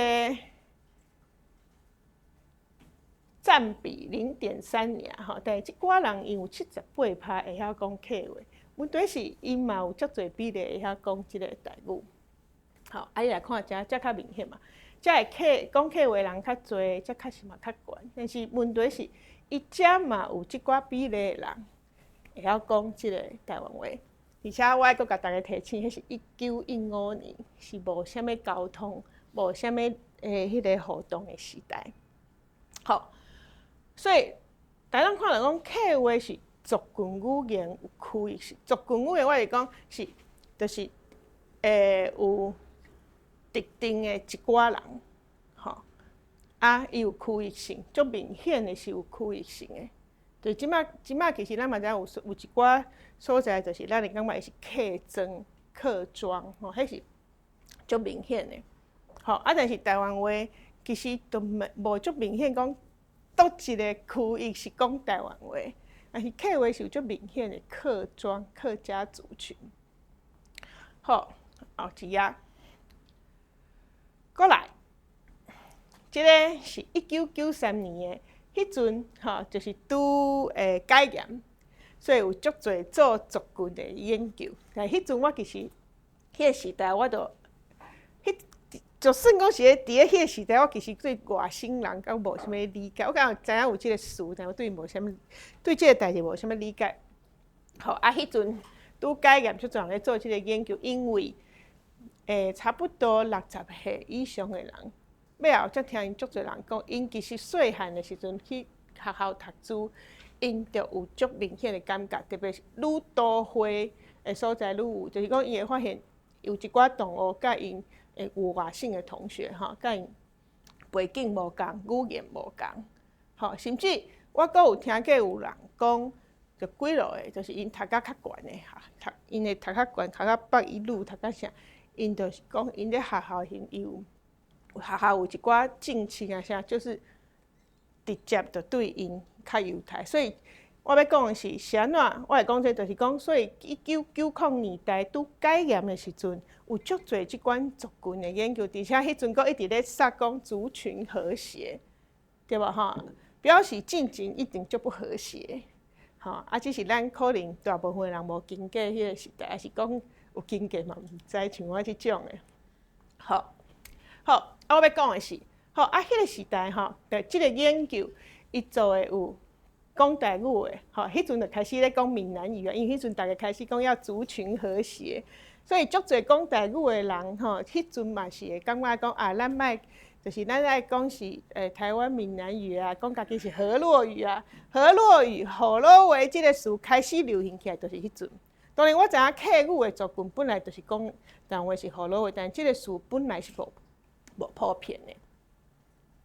佔比0.3爾吼，但是這寡人𪜶有78%會曉講客話，問題是𪜶嘛有足濟比例會曉講這个台語。好，啊，你來看遮，遮較明顯嘛，遮的客講客話人較濟，遮確實嘛較懸。但是問題是，伊遮嘛有這寡比例的人會曉講這個台灣話，而且我愛閣共大家提醒，彼是1915年，是無啥物溝通、無啥物彼个互動的時代。好。所以，大家看著講客話是族群語言有區域性，族群語言我是講是，就是有特定的一寡人，吼，啊，伊有區域性，足明顯的是有區域性的。就這擺其實咱嘛知影有一寡所在，就是咱會感覺伊是客莊、客莊，吼，彼是足明顯的。吼，啊，但是台灣話其實都無足明顯講。佗一个區域是講台灣話，但是客話是有足明顯的客莊、客家族群。好，後一頁，閣來，這个是1993年的，彼陣吼，就是拄解嚴，所以有足濟做族群的研究。但彼陣我其實彼个時代，我就彼就算講是咧，佇咧彼個時代，我其實對外省人閣無啥物理解。我敢若知影有這個詞，但我對無啥物，對這個代誌無啥物理解。好，啊，彼陣拄解嚴，足濟人咧做這個研究，因為差不多60歲以上的人，尾後才聽𪜶足濟人講，𪜶其實細漢的時陣去學校讀書，𪜶就有足明顯的感覺，特別是愈都會的所在愈有，就是講伊會發現有一寡同學佮𪜶會有外省的同學吼，佮𪜶背景無仝，語言無仝，吼，甚至我閣有聽過有人講，就幾落個，就是𪜶讀甲較懸的哈，讀𪜶會讀較懸，讀較北一女，讀較啥，𪜶就是講𪜶咧學校時伊有學校有一寡政策啊啥，就是直接就對𪜶較優待，所以我欲講的是，是按怎？我會講這就是講，所以1990年代拄解嚴的時陣，有足濟這款族群的研究，而且彼陣閣一直咧殺講族群和諧，對無吼？表示進前一定足不和諧，吼啊！只是咱可能大部分人無經過彼個時代，抑是講有經過嘛，毋知像我這種的。好，好，啊，我欲講的是，好啊，彼個時代吼，就這個研究，伊做的有講台語的，吼，彼陣就開始咧講閩南語啊，因為彼陣逐家開始講要族群和諧，所以足濟講台語的人吼，彼陣嘛是會感覺講啊，咱莫就是咱愛講是台灣閩南語啊，講家己是河洛語啊，河洛語、河洛話這個詞開始流行起來，就是彼陣。當然我知影客語的族群本來就是講台灣話是河洛話，但這個詞本來是無普遍的。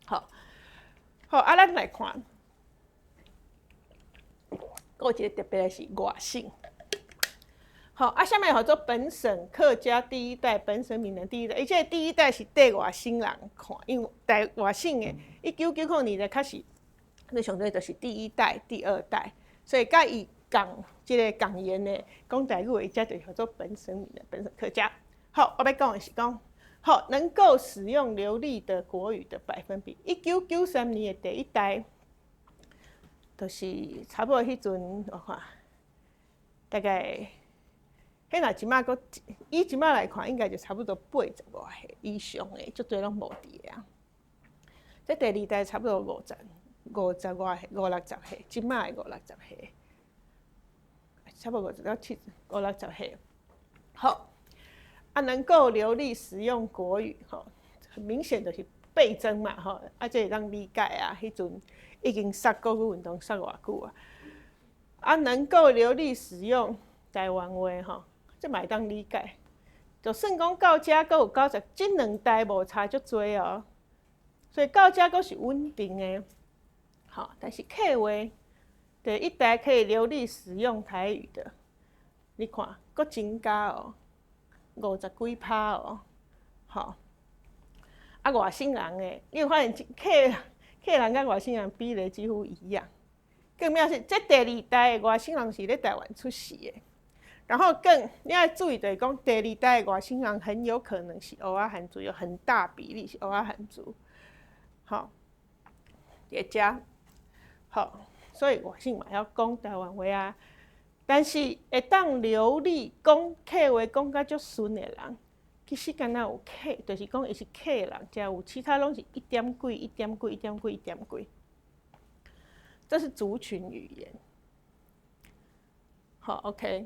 好，好啊，咱來看。閣有一個特別的是外省。好，啊，啥物號做本省客家第一代，本省閩南第一代？伊這個第一代是綴外省人看，因為台外省的，1990年代開始，那上濟就是第一代、第二代，所以佮伊仝這個仝言的講台語的，伊才就叫做本省閩南、本省客家。好，我欲講的是講，好，能夠使用流利的國語的百分比，1993年的第一代，就是差不多彼陣，我看大概，彼若這馬閣以這馬來看，應該就差不多80外歲以上的，足濟攏無佇個啊。這第二代差不多50外歲，五六十歲，這馬的五六十歲，差不多五十到七五六十歲。好，啊，能夠流利使用國語，吼，很明顯就是倍增嘛，吼，啊，這會當理解啊，彼陣已經殺國語運動殺偌久啊，啊，能夠流利使用台灣話，吼，這嘛會當理解。就算講到遮閣有90，這兩代無差足濟哦，所以到遮閣是穩定的，吼。但是客話，第一代可以流利使用台語的，你看，閣增加哦，50幾趴哦，吼。啊，外省人的，你會發現客人佮外省人比例幾乎一樣。更妙是，這第二代的外省人是咧台灣出世的，然後更你愛注意就是講，第二代的外省人很有可能是蚵仔漢族，有很大比例是蚵仔漢族。好，佇遮，好，所以外省嘛曉講台灣話啊，但是會當流利講客話講甲足順的人，其實敢若有客，就是講伊是客人，才有，其他攏是一點幾、一點幾、一點幾、一點幾。這是族群語言。好，OK，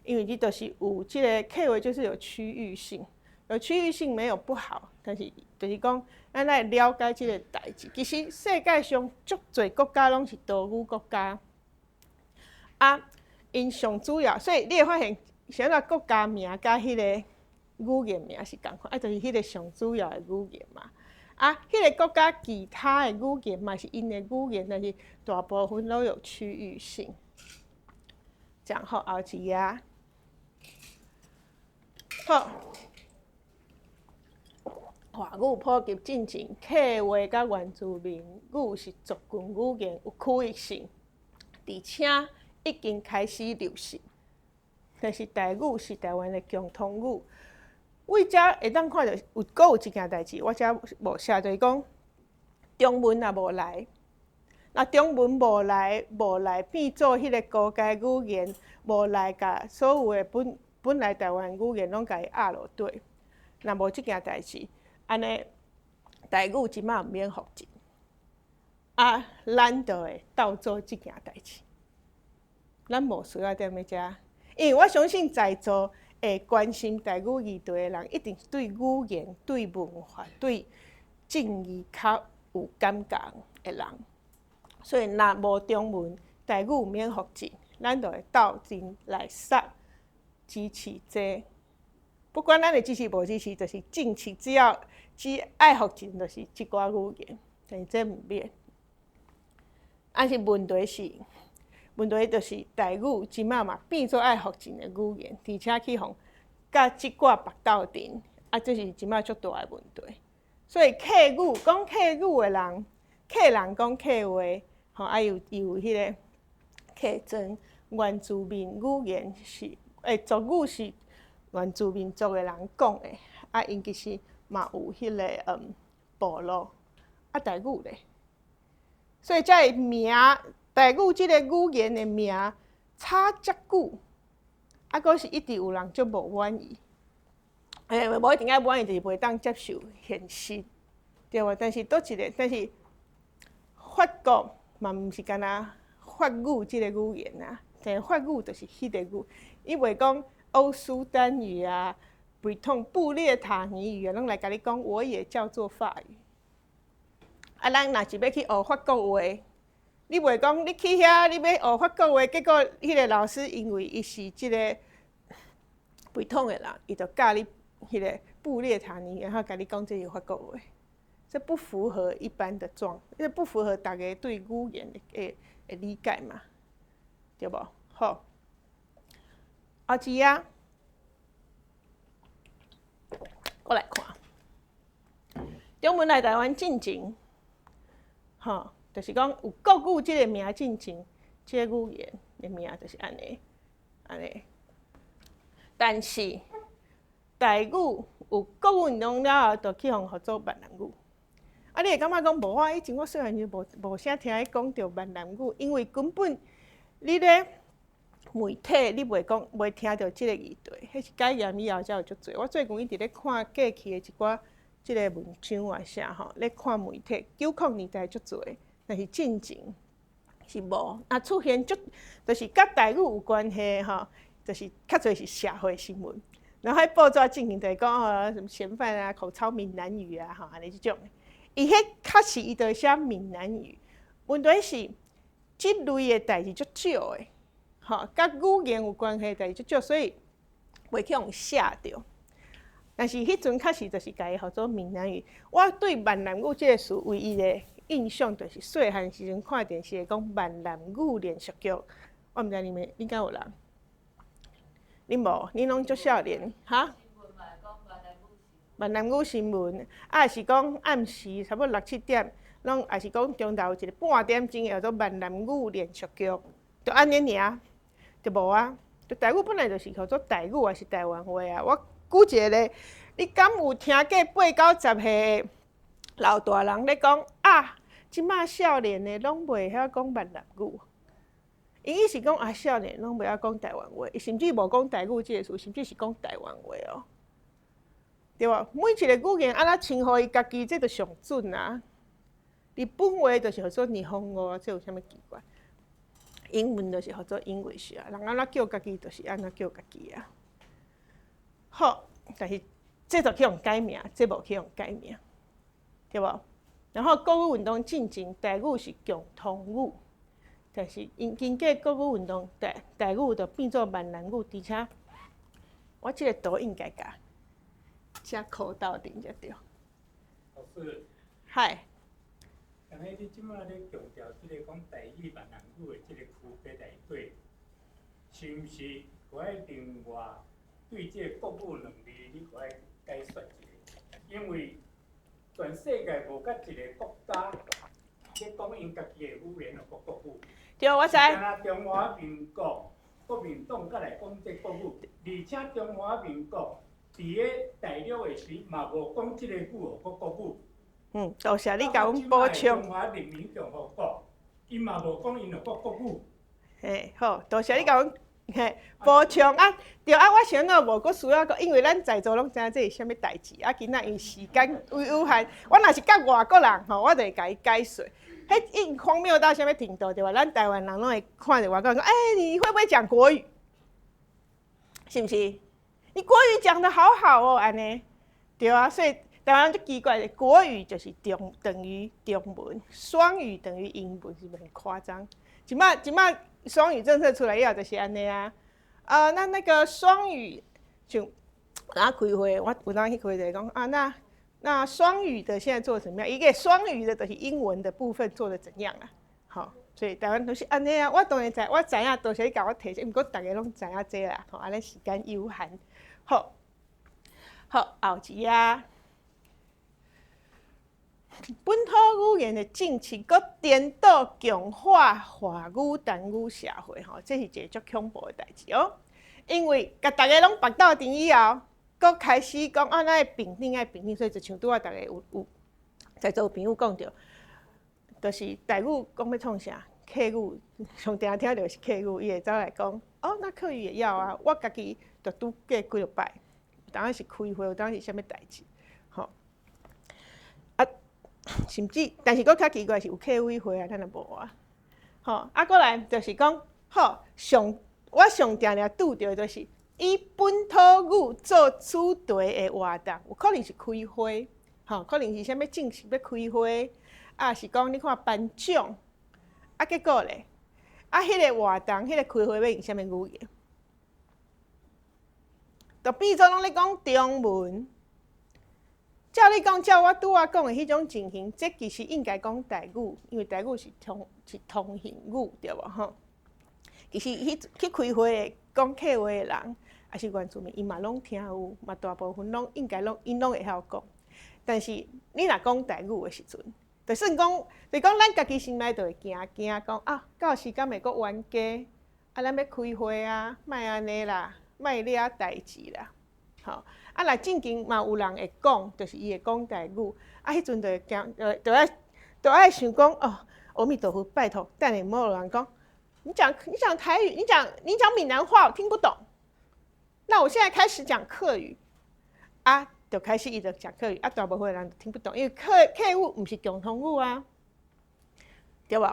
因為你就是有這個客話，就是有區域性，有區域性沒有不好，但是就是講，咱來了解這個代誌。其實世界上足濟國家攏是多語國家，啊，𪜶上主要，所以你會發現，啥物國家名佮彼個語言名是仝款，啊，就是彼個上主要的語言嘛。啊，彼個國家其他的語言嘛是𪜶的語言，但是大部分攏有區域性。這樣好，後一頁。好，華語普及進前，客話佮原住民語是族群語言，有區域性，而且已經開始流失。但是台語是台灣的共通語。為遮會當看著有閣有一件代誌，我遮無寫，就是講中文也無來，若中文無來，無來變做彼個高階語言，無來共所有的本來台灣語言攏共伊壓落底。若無這件代誌，按呢，台語這馬毋免復振，啊，咱就會鬥做這件代誌。咱無需要踮咧遮，因為我相信在座會關心台語議題的人，一定是對語言、對文化、對正義較有感覺的人。所以，若無中文，台語免復振，咱就會鬥陣來殺支持這。不管咱會支持無支持，就是政策，只要只愛復振，就是這寡語言，但是這毋免。但是問題是，問題就是台語這馬嘛變做愛復振的語言，而且去予佮這寡縛鬥陣，啊，這是這馬足大的問題。所以客語講客語的人，客人講客話，吼，啊有有彼个客莊原住民語言是，族語是原住民族的人講的，啊，𪜶其實嘛有彼个部落，啊台語咧，所以這个名台語這个語言的名差遮久，啊，閣是一直有人足無滿意，無一定愛滿意，就是袂當接受現實，對無？但是佗一个，但是法國嘛毋是干焦法語這个語言啊，但是法語就是彼个語，伊袂講歐蘇丹語啊、布通布列塔尼語啊，攏來共你講，我也叫做法語。啊，咱若是欲去學法國話，你袂講你去遐，你欲學法國話，結果彼个老師因為伊是這个布通的人，伊就教你彼个布列塔尼，然後共你講這是法國話，這不符合一般的狀，這不符合大家對語言的理解嘛，對無？好，阿姊啊，過來看，中文來台灣進前，吼，就是講有國語這个名進前，這个語言的名就是按呢，按呢。但是台語有國語運動了後，就去予號做閩南語。啊，你會感覺講無啊？以前我細漢時無無啥聽伊講著閩南語，因為根本你咧媒體你袂講袂聽著這个議題，彼是解嚴以後才有足濟。我最近一直咧看過去的一寡這个文章啊啥吼，咧看媒體90年代足濟，但是進前是無。啊，出現足就是佮台語有關係吼，就是較濟是社會新聞。然後彼報紙進前就會講哦，什麼嫌犯啊，口操閩南語啊，吼，按呢這種。伊彼確實伊就寫閩南語，問題是這類的代誌足少的，吼，佮語言有關係代誌足少，所以袂去予寫著。但是彼陣確實就是共伊號做閩南語。我對閩南語這个詞唯一的印象，就是細漢時陣看電視會講閩南語連續劇。我毋知你們，應該有人，恁無？恁攏足少年，哈？閩南語新聞，啊，是講暗時差不多六七點，攏也是講中晝有一個半點鐘叫做閩南語連續劇，就按呢爾，就無啊。就台語本來就是叫做台語，還是台灣話啊。我舉一個例，你敢有聽過八九十歲的老大人咧講啊？這馬少年的攏袂曉講閩南語，𪜶意思講啊，少年攏袂曉講台灣話，伊甚至無講台語這个詞，甚至是講台灣話哦。對無？每一个語言按怎稱呼伊家己，這就上準啊。日本話就是號做日本語，這有啥物奇怪？英文就是號做 English 啊，人按怎叫家己，就是按怎叫家己啊。好，但是這就去予改名，這無去予改名，對無？然後國語運動進前，台語是共通語，但是因經過國語運動，台台語就變做閩南語，而且我這个圖應該共遮箍鬥陣才對。老師，嗨。剛才你這馬咧強調這个講台語、閩南語的這个區別內底，是毋是閣愛另外對這個國語兩字，你閣愛解說一下？因為全世界無佗一个國家咧講𪜶家己的語言號國語。對，我知。敢若中華民國國民黨才來講這國語，而且中華民國佇咧大陸的時嘛無講這個語號國語。嗯，多謝你共阮補充。中華人民共和國，伊嘛無講𪜶號國國語。嘿，好，多謝你共阮嘿，補充啊，對啊，我想到無閣需要講，因為咱在座攏知影這是啥物代誌啊。今仔因為時間有有限，我若是佮外國人吼，我就會共伊解說。彼已經荒謬到啥物程度對吧？咱台灣人攏會看著外國人講，欸，你會不會講國語？是毋是？你國語講得好好哦，按呢，對啊，所以台灣人足奇怪的，國語就是中等於中文，雙語等於英文，是毋是很誇張？這擺這擺雙語政策出來以後就是按呢啊。啊，那那個雙語像啊開會，我有當去開會講啊，那雙語的現在做怎麼樣？一個雙語的就是英文的部分做得怎樣啊？好，所以台灣都是按呢啊。我當然知，我知影，多謝你共我提醒，毋過逐家攏知影這啦。吼，按呢時間有限，好，好後一頁。本土語言的政策，閣顛倒強化華語單語社會，吼，這是一個足恐怖的代誌哦。因為共逐家攏縛鬥陣以後，閣開始講啊，咱愛平等愛平等，所以就像拄仔逐家有有在座有朋友講著，就是台語講欲創啥，客語上定聽著是客語，伊會走來講，哦，那客語也要啊，我家己就拄過幾落擺，有當時是開會，有當時是啥物代誌，吼。啊，甚至，但是閣較奇怪是有客委會啊，咱就無啊。吼，啊，過來就是講，好，上我上定定拄著就是以本土語做主題的活動，有可能是開會，吼，可能是啥物正式欲開會，啊是講你看頒獎，啊結果咧，啊，彼個活動，彼個開會欲用啥物語言？就變做攏咧講中文。照你講，照我拄仔講的彼種情形，這其實應該講台語，因為台語是通行語，對無吼？其實去開會的講客話的人，抑是原住民，伊嘛攏聽有，嘛大部分攏應該攏𪜶攏會曉講。但是你若講台語的時陣，就算講，就講咱家己心內就會驚驚講啊，到時敢會閣冤家？啊，咱欲開會啊，莫按呢啦，莫惹代誌啦，吼。啊，若正經嘛有人會講，就是伊會講台語，啊，彼陣就會驚，就愛想講哦，阿彌陀佛，拜託，等下莫有人講，你講台語，你講閩南話，我聽不懂。那我現在開始講客語，啊，就開始伊就講客語，啊，大部分人就聽不懂，因為客語毋是共通語啊，對無？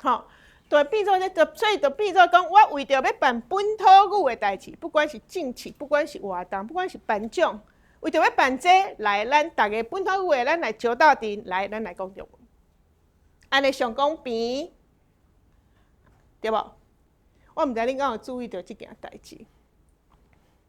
吼，就變做這，所以就變做講，我為著欲辦本土語的代誌，不管是政策，不管是活動，不管是頒獎，為著欲辦這個，來，咱逐家本土語的，咱來招鬥陣，來，咱來講中文，按呢上公平，對無？我毋知恁敢有注意著這件代誌，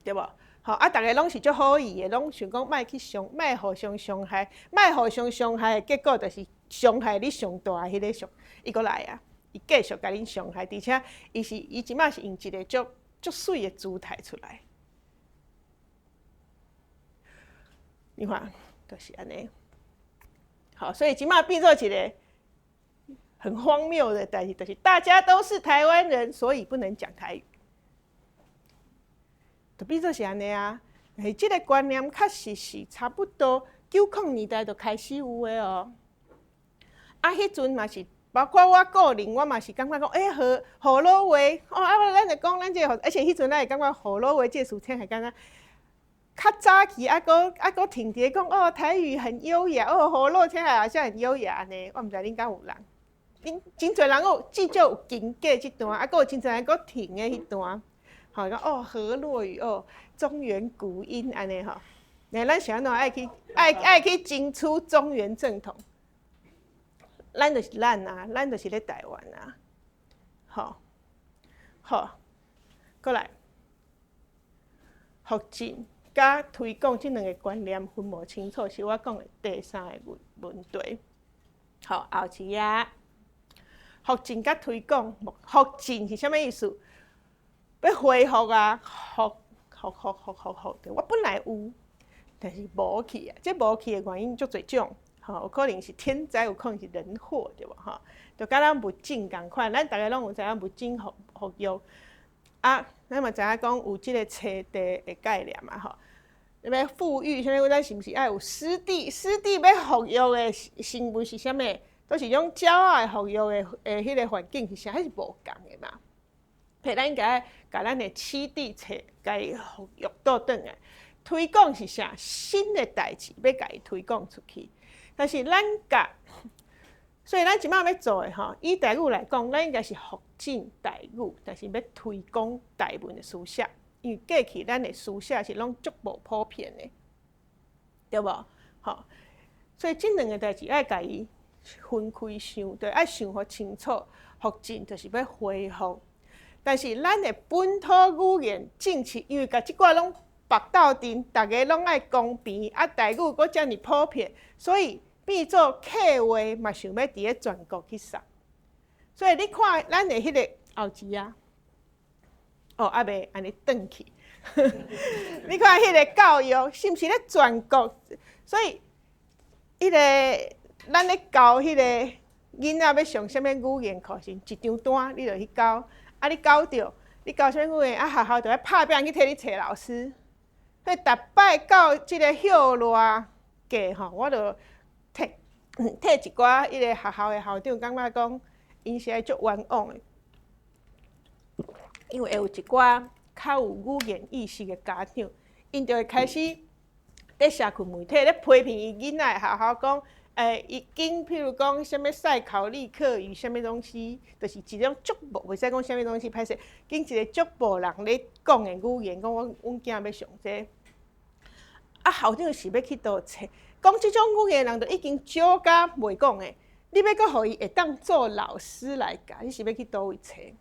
對無？吼啊！逐家攏是足好意的，攏想講莫去傷，莫互相傷害，莫互相傷害的結果就是傷害你上大的彼個傷，伊閣來啊！伊繼續共恁傷害，而且伊是伊這擺是用一個足足媠的姿態出來。你看，就是按呢。好，所以這擺變做一個很荒謬的代誌，就是大家都是台灣人，所以不能講台語。就變做是按呢啊，但是這個觀念確實是差不多九零年代就開始有的哦。啊，彼陣嘛是，包括我個人，我嘛是感覺講，欸，河洛話，哦，啊，咱就講咱這個，而且彼陣咱會感覺河洛話這個詞聽起來敢若較早期，猶閣停佇咧講，哦，台語很優雅，哦，河洛聽起來好像很優雅按呢。我毋知恁敢有人，恁真濟人有至少有經過這段，猶閣有真濟人閣停的彼段。吼，講哦，河洛語哦，中原古音按呢吼，那咱是按怎愛去愛去爭取中原正統？咱就是咱啊，咱就是咧台灣啊，吼，好，過來，復振佮推廣這兩個觀念分無清楚，是我講的第三個問問題。好，後一頁，復振佮推廣，復振是啥物意思？欲恢復啊，復復復復復復，我本來有，但是無去啊。這無去的原因足濟種，吼，有可能是天災，有可能是人禍，對無吼？就佮咱物種仝款，咱逐家攏有知影物種復育啊，咱嘛知影講有這個棲地的概念嘛，吼。欲復育，啥物？咱是毋是愛有濕地？濕地欲復育的生物是啥物？都是種鳥仔復育的彼個環境是啥？彼是無仝的嘛。譬如咱應該共咱的市地揣，共伊復育倒轉來。推廣是啥？新的代誌欲共伊推廣出去。但是咱共，所以咱這擺欲做的吼，以台語來講，咱應該是復振台語，但是欲推廣台文的書寫，因為過去咱的書寫是攏足無普遍的，對無？吼，所以這兩个代誌愛共伊分開想，對，愛想予清楚。復振就是欲恢復，但是咱的本土語言政策，因為共這寡攏縛鬥陣，逐个攏愛公平，啊，台語閣遮爾普遍，所以變做客話嘛，想欲佇咧全國去送。所以你看咱的彼个後一啊，哦，猶未按呢轉去。你看彼个教育是毋是咧全國？所以，彼个咱咧教彼个囡仔欲上啥物語言課程，一張單你就去交，啊，你交著，你交啥物語言，啊，學校就愛拍拚去替你揣老師。所以逐擺到這个歇熱季吼，我就替替一寡彼个學校的校長感覺講，𪜶是愛足冤枉的，因為會有一寡較有語言意識的家長，𪜶就會開始佇社群媒體咧批評伊囡仔的學校講，伊經譬如講啥物賽考力課語啥物東西，就是一種足無袂使講啥物東西歹勢，經一個足無人咧講的語言，講阮阮囝欲上這個，啊，校長是欲去佗揣？講這種語言的人，就已經少甲袂講的，你欲閣予伊會當做老師來教，你是欲去佗位揣？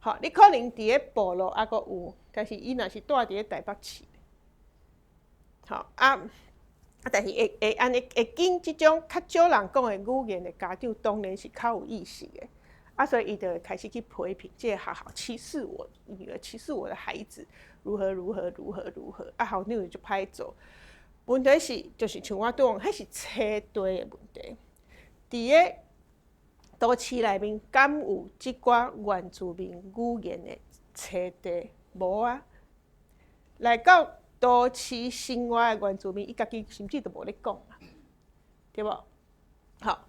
吼，你可能佇咧部落猶閣有，但是伊若是蹛佇咧台北市，吼啊啊！但是會會按呢會揀這種較少人講的語言的家長，當然是較有意識的，啊，所以伊就會開始去批評這個學校歧視我女兒，歧視我的孩子，如何如何如何如何，啊，校長就足歹做。問題是，就是像我拄講，彼是冊地的問題。佇咧都市內面，敢有這寡原住民語言的冊地？無啊。來到都市生活的原住民，伊家己甚至都無咧講啊，對無？好，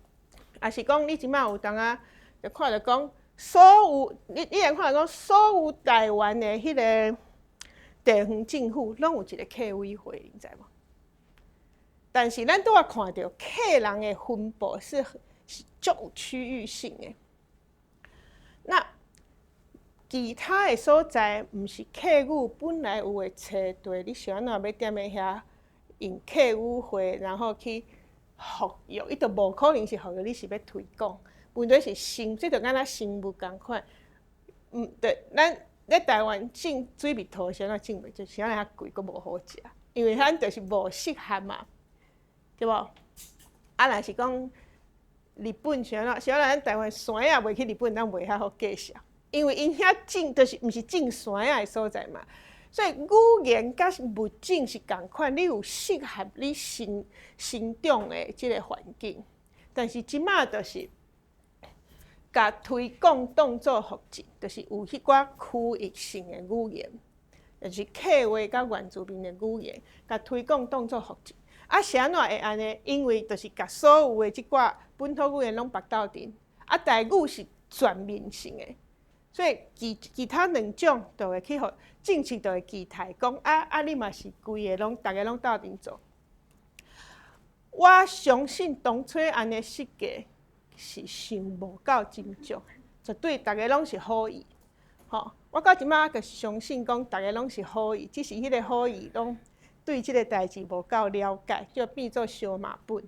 抑是講你這擺有當啊，就看著講，所有你你會看著講，所有台灣的彼个地方政府，攏有一個客委會，你知無？但是咱拄仔看著客人的分布是是足有區域性的。那其他的所在，毋是客語本來有的冊地，你是按怎欲踮咧遐用客委會，然後去復育？伊就無可能是復育，你是欲推廣。問題是生，這就敢若生物仝款。毋對，咱咧台灣種水蜜桃是按怎種袂著？是按怎遐貴，閣無好食，因為咱就是無適合嘛。對無？啊，若是講日本是按怎？是按怎咱台灣山仔袂去日本，咱袂遐好介紹，因為𪜶遐種就是毋是種山仔的所在嘛。所以語言佮物種是仝款，你有適合你生生長的這个環境。但是這擺就是共推廣當做復振，就是有彼寡區域性的語言，就是客話佮原住民的語言，共推廣當做復振。啊，是按怎會按呢？因為就是共所有的這寡本土語言攏縛鬥陣，啊，台語是全面性的，所以其其他兩種就會去予政策就會期待講啊啊，你嘛是規个攏逐个攏鬥陣做。我相信當初按呢設計是想無夠斟酌，絕對逐个攏是好意，吼。我到這擺就是相信講逐个攏是好意，只是彼个好意攏對這个代誌無夠了解，就變做燒肉本。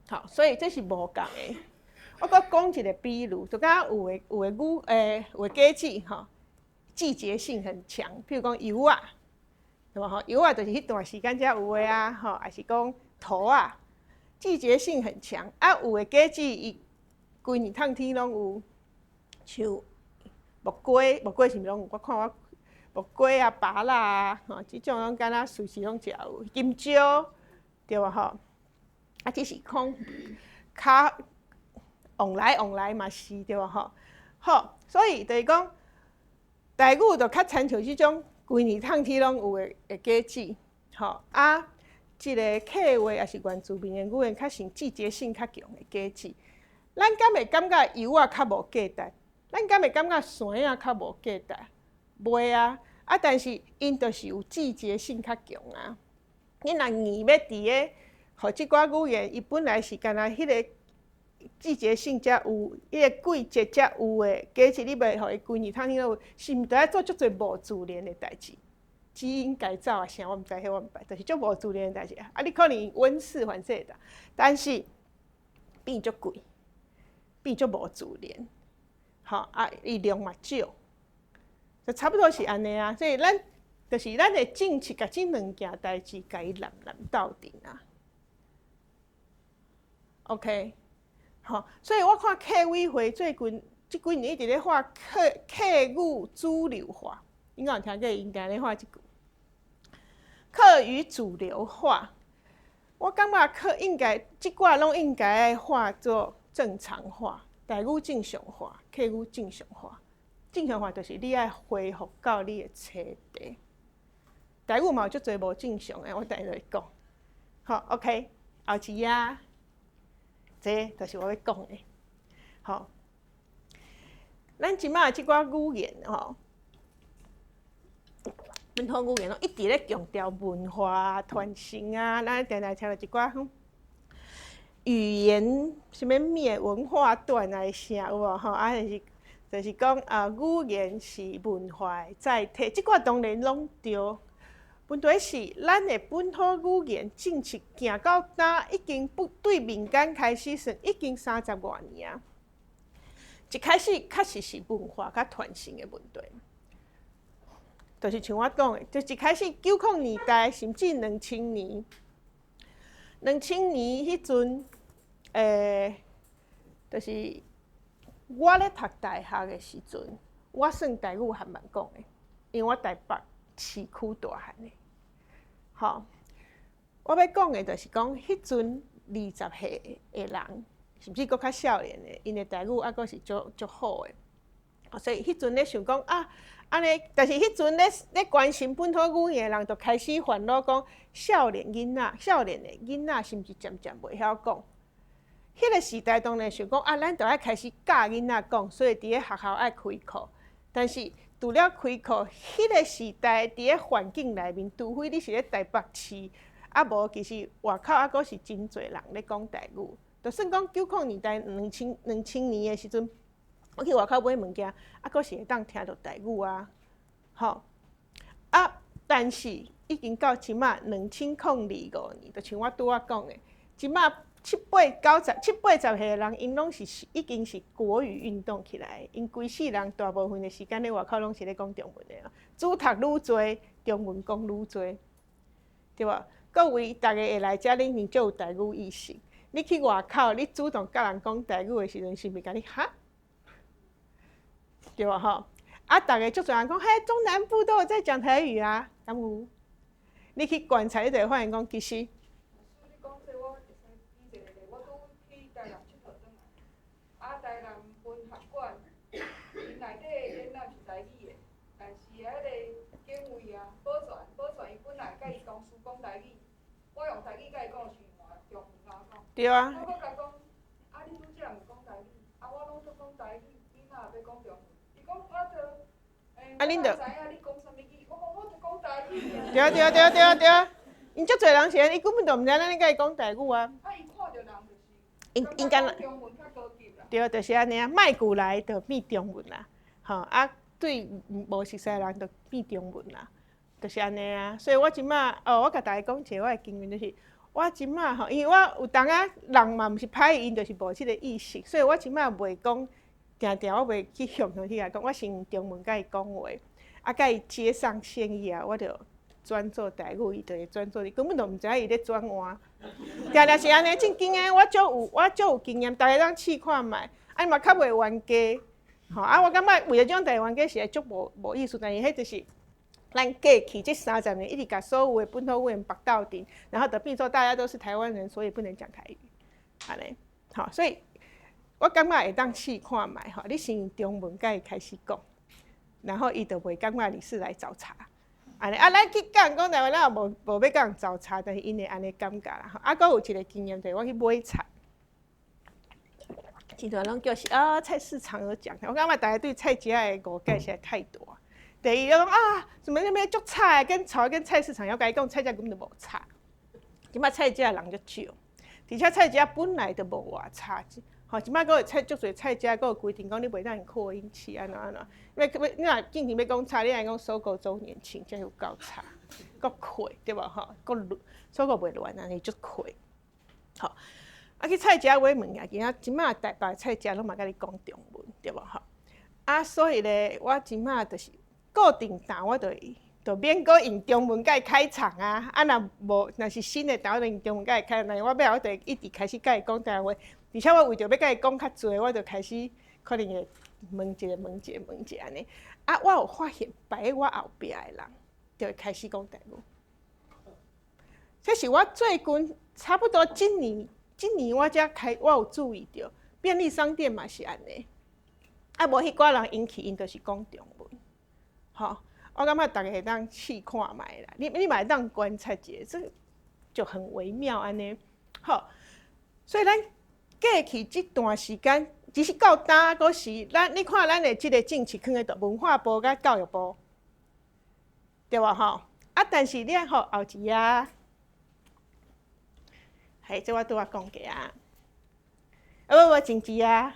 好，所以這是無仝的。我閣講一個比喻，就敢若有的有的語有的果子吼，季節性很強。譬如講柚仔，對無吼？柚仔就是彼段時間才有的啊，吼，抑是講桃仔，季節性很強。啊，有的果子伊規年透天攏有，像木瓜，木瓜是毋是攏有？我看我。木瓜啊、芭樂啊，吼，這種攏敢若隨時攏食有。金蕉，對無吼？啊，只是講較旺來旺來嘛是，對無吼？好，所以就是講，台語就較親像這種規年透天攏有的的果子，吼啊，這个客話抑是原住民的語言較像季節性較強的果子。咱敢會感覺柚仔較無價值？咱敢會感覺山仔較無價值？袂啊！啊，但是𪜶就是有季節性較強啊。你若硬欲佇個，予這寡語言，伊本來是干焦彼個季節性才有，彼個季節才有的，假設你欲予伊規年通聽有，是毋是著愛做足濟無自然的代誌？基因改造啊啥，我毋知，彼我毋捌，就是足無自然的代誌。啊，你可能溫室環境的，但是變足貴，變足無自然，吼啊，伊量嘛少，就差不多是按呢啊。所以咱就是咱的政策，共這兩件代誌，共伊連連鬥陣啊。OK，吼，所以我看客委會最近這幾年一直咧喊客語主流化，應該有聽過𪜶定咧喊這句。客語主流化，我感覺客應該這寡攏應該愛化做正常化，台語正常化，客語正常化。正常化就是你愛恢復到你的冊地。台語嘛有足濟無正常的，我等下會講。好，OK，後一頁，這就是我欲講的。好，咱這馬這寡語言吼，本土語言攏一直咧強調文化傳承啊，咱定定聽著一寡語言啥物滅文化斷來啥有無吼？啊，就是講啊，語言是文化的載體，這寡當然攏對。問題是，咱的本土語言政策行到今，已經不對民間開始算，已經三十外年啊。一開始確實是文化佮傳承的問題，就是像我講的，就一開始90年代甚至兩千年，兩千年彼陣，就是我咧讀大學的時陣，我算台語還蠻講的，因為我台北市區大漢的。吼，我欲講的就是講，彼陣20歲的人，甚至閣較少年的，𪜶的台語猶閣是足足好的。所以彼陣咧想講啊，按呢，但是彼陣咧關心本土語言的人，就開始煩惱講，少年囡仔、少年的囡仔，是毋是漸漸袂曉講？彼個時代當然想講啊，咱著愛開始教囡仔講，所以佇咧學校愛開課。但是除了開課，彼個時代佇咧環境內面，除非你是咧台北市，啊無其實外口猶閣是真濟人咧講台語。就算講90年代2000年的時陣，我去外口買物件，猶閣是會當聽著台語啊，吼啊！但是已經到這馬2025年，就像我拄仔講的，這馬七八九十、七八十歲的人，𪜶攏是已經是國語運動起來，𪜶規世人大部分的時間咧外口攏是咧講中文的啊，書讀愈濟，中文講愈濟，對無？各位逐家會來遮，恁一定足有台語意識。你去外口，你主動佮人講台語的時陣，是毋是共你哈？對無吼？啊，逐家足濟人講，嘿，中南部都有在講台語啊，敢有？你去觀察，你就會發現講，其實。你講這我會使舉一個例，我拄去台南𨑨迌轉來，啊，台南文學館，𪜶內底的展覽是台語的，但是彼個警衛啊、保全、保全伊本來佮伊同事講台語，我用台語佮伊講時，換中文共我講。對啊。我閣共講，啊，你拄才毋講台語，啊，我攏總講台語，你哪會欲講中文？伊講我著，啊，恁著我知影你講啥物語，我講我著講台語。對啊對啊對啊對啊對啊！𪜶足濟人是按呢，伊根本就毋知咱咧共伊講台語啊。啊，伊看著人就是，𪜶敢若中文較高級啦。對，就是按呢啊，莫過來就變中文啦，吼啊，對無熟似的人就變中文啦，就是按呢啊。所以我這馬哦，我共大家講一個我的經驗，就是我這馬吼，因為我有當仔人嘛毋是歹意，𪜶就是無這個意識，所以我這馬袂講，定定我袂去雄雄去共伊講，我先用中文共伊講話，啊，共伊接上線以後，我就轉做台語，伊就會轉做，伊根本就毋知影伊咧轉換。定定是按呢，正經的，我足有經驗，逐家通試看覓，啊嘛較袂冤家，吼啊！我感覺為著這種代冤家實在足無意思，但是彼就是咱過去這30年一直共所有的本土語言縛鬥陣，然後就變做大家都是台灣人，所以不能講台語，按呢，吼，所以我感覺會當試看覓吼，你先用中文共伊開始講，然後伊就袂感覺你是來找茬。按呢啊，咱去共人講台語，咱也無欲共人找茬，但是𪜶會按呢感覺啦。啊，閣有一個經驗，就是我去買菜，真濟攏叫是啊，菜市場有講，我感覺大家對菜市仔的誤解實在太大。第一，講啊，什麼啥物足吵，跟吵跟菜市場，我共伊講菜市仔根本就無吵。這擺菜市仔人足少，而且菜市仔本來就無偌吵。吼，這擺閣有菜足濟菜市仔，閣有規定講你袂當用擴音器按怎按怎。欲你若進前欲講吵，你愛講 SOGO 週年慶才有夠吵，閣氣對無吼？閣亂，SOGO 袂亂啊，是足氣。吼，啊去菜市仔買物件，其實這擺台北菜市仔攏嘛共你講中文，對無吼？啊，所以咧，我這擺就是固定檔，我就會就免閣用中文共伊開場啊。啊，若無若是新的檔，我就用中文共伊開，但是我尾後我就會一直開始共伊講台灣話。而且我為著欲共伊講較濟，我就開始可能會問一个問一个問一个按呢。啊，我有發現排佇我後壁的人，就會開始講台語。這是我最近差不多這年，這年我才開，我有注意著，便利商店嘛是按呢。啊，無彼寡人𪜶去，𪜶就是講中文。吼，我感覺逐家會當試看覓啦，你嘛會當觀察一下，這就很微妙按呢。好，所以咱過去這段時間，其實到今閣是咱，你看咱的這个政策囥佇佗，文化部佮教育部，對無吼？啊，但是你吼後一頁，嘿，這我拄仔講過啊。啊無無，前一頁，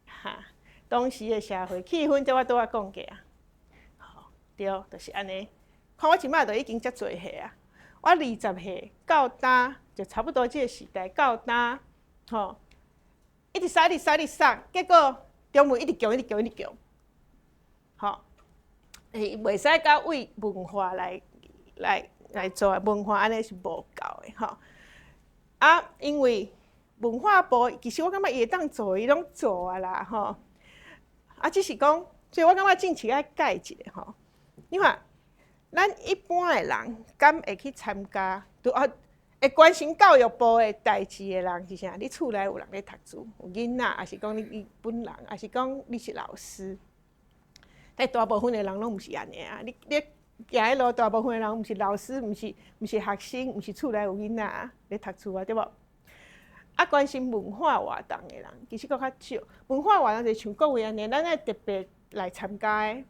哈，當時的社會氣氛，這我拄仔講過啊。吼，對，就是按呢。看我這擺就已經遮濟歲啊，我20歲到今就差不多這个時代到今，吼，一直殺，一直殺，一直殺，結果中文一直強，一直強，一直強，吼，欸，袂使佮為文化來做，文化按呢是無夠的吼。啊，因為文化部其實我感覺伊會當做，伊攏做啊啦吼。啊，只是講，所以我感覺政策愛改一下吼。你看，咱一般的人敢會去參加？拄啊，會關心教育部的代誌的人是啥？你厝內有人咧讀書，有囡仔，抑是講你本人，抑是講你是老師？但大部分的人攏毋是按呢啊！你行彼路，大部分的人毋是老師，毋是學生，毋是厝內有囡仔咧讀書啊，對無？啊，關心文化活動的人其實閣較少。文化活動就像各位按呢，咱愛特別來參加的，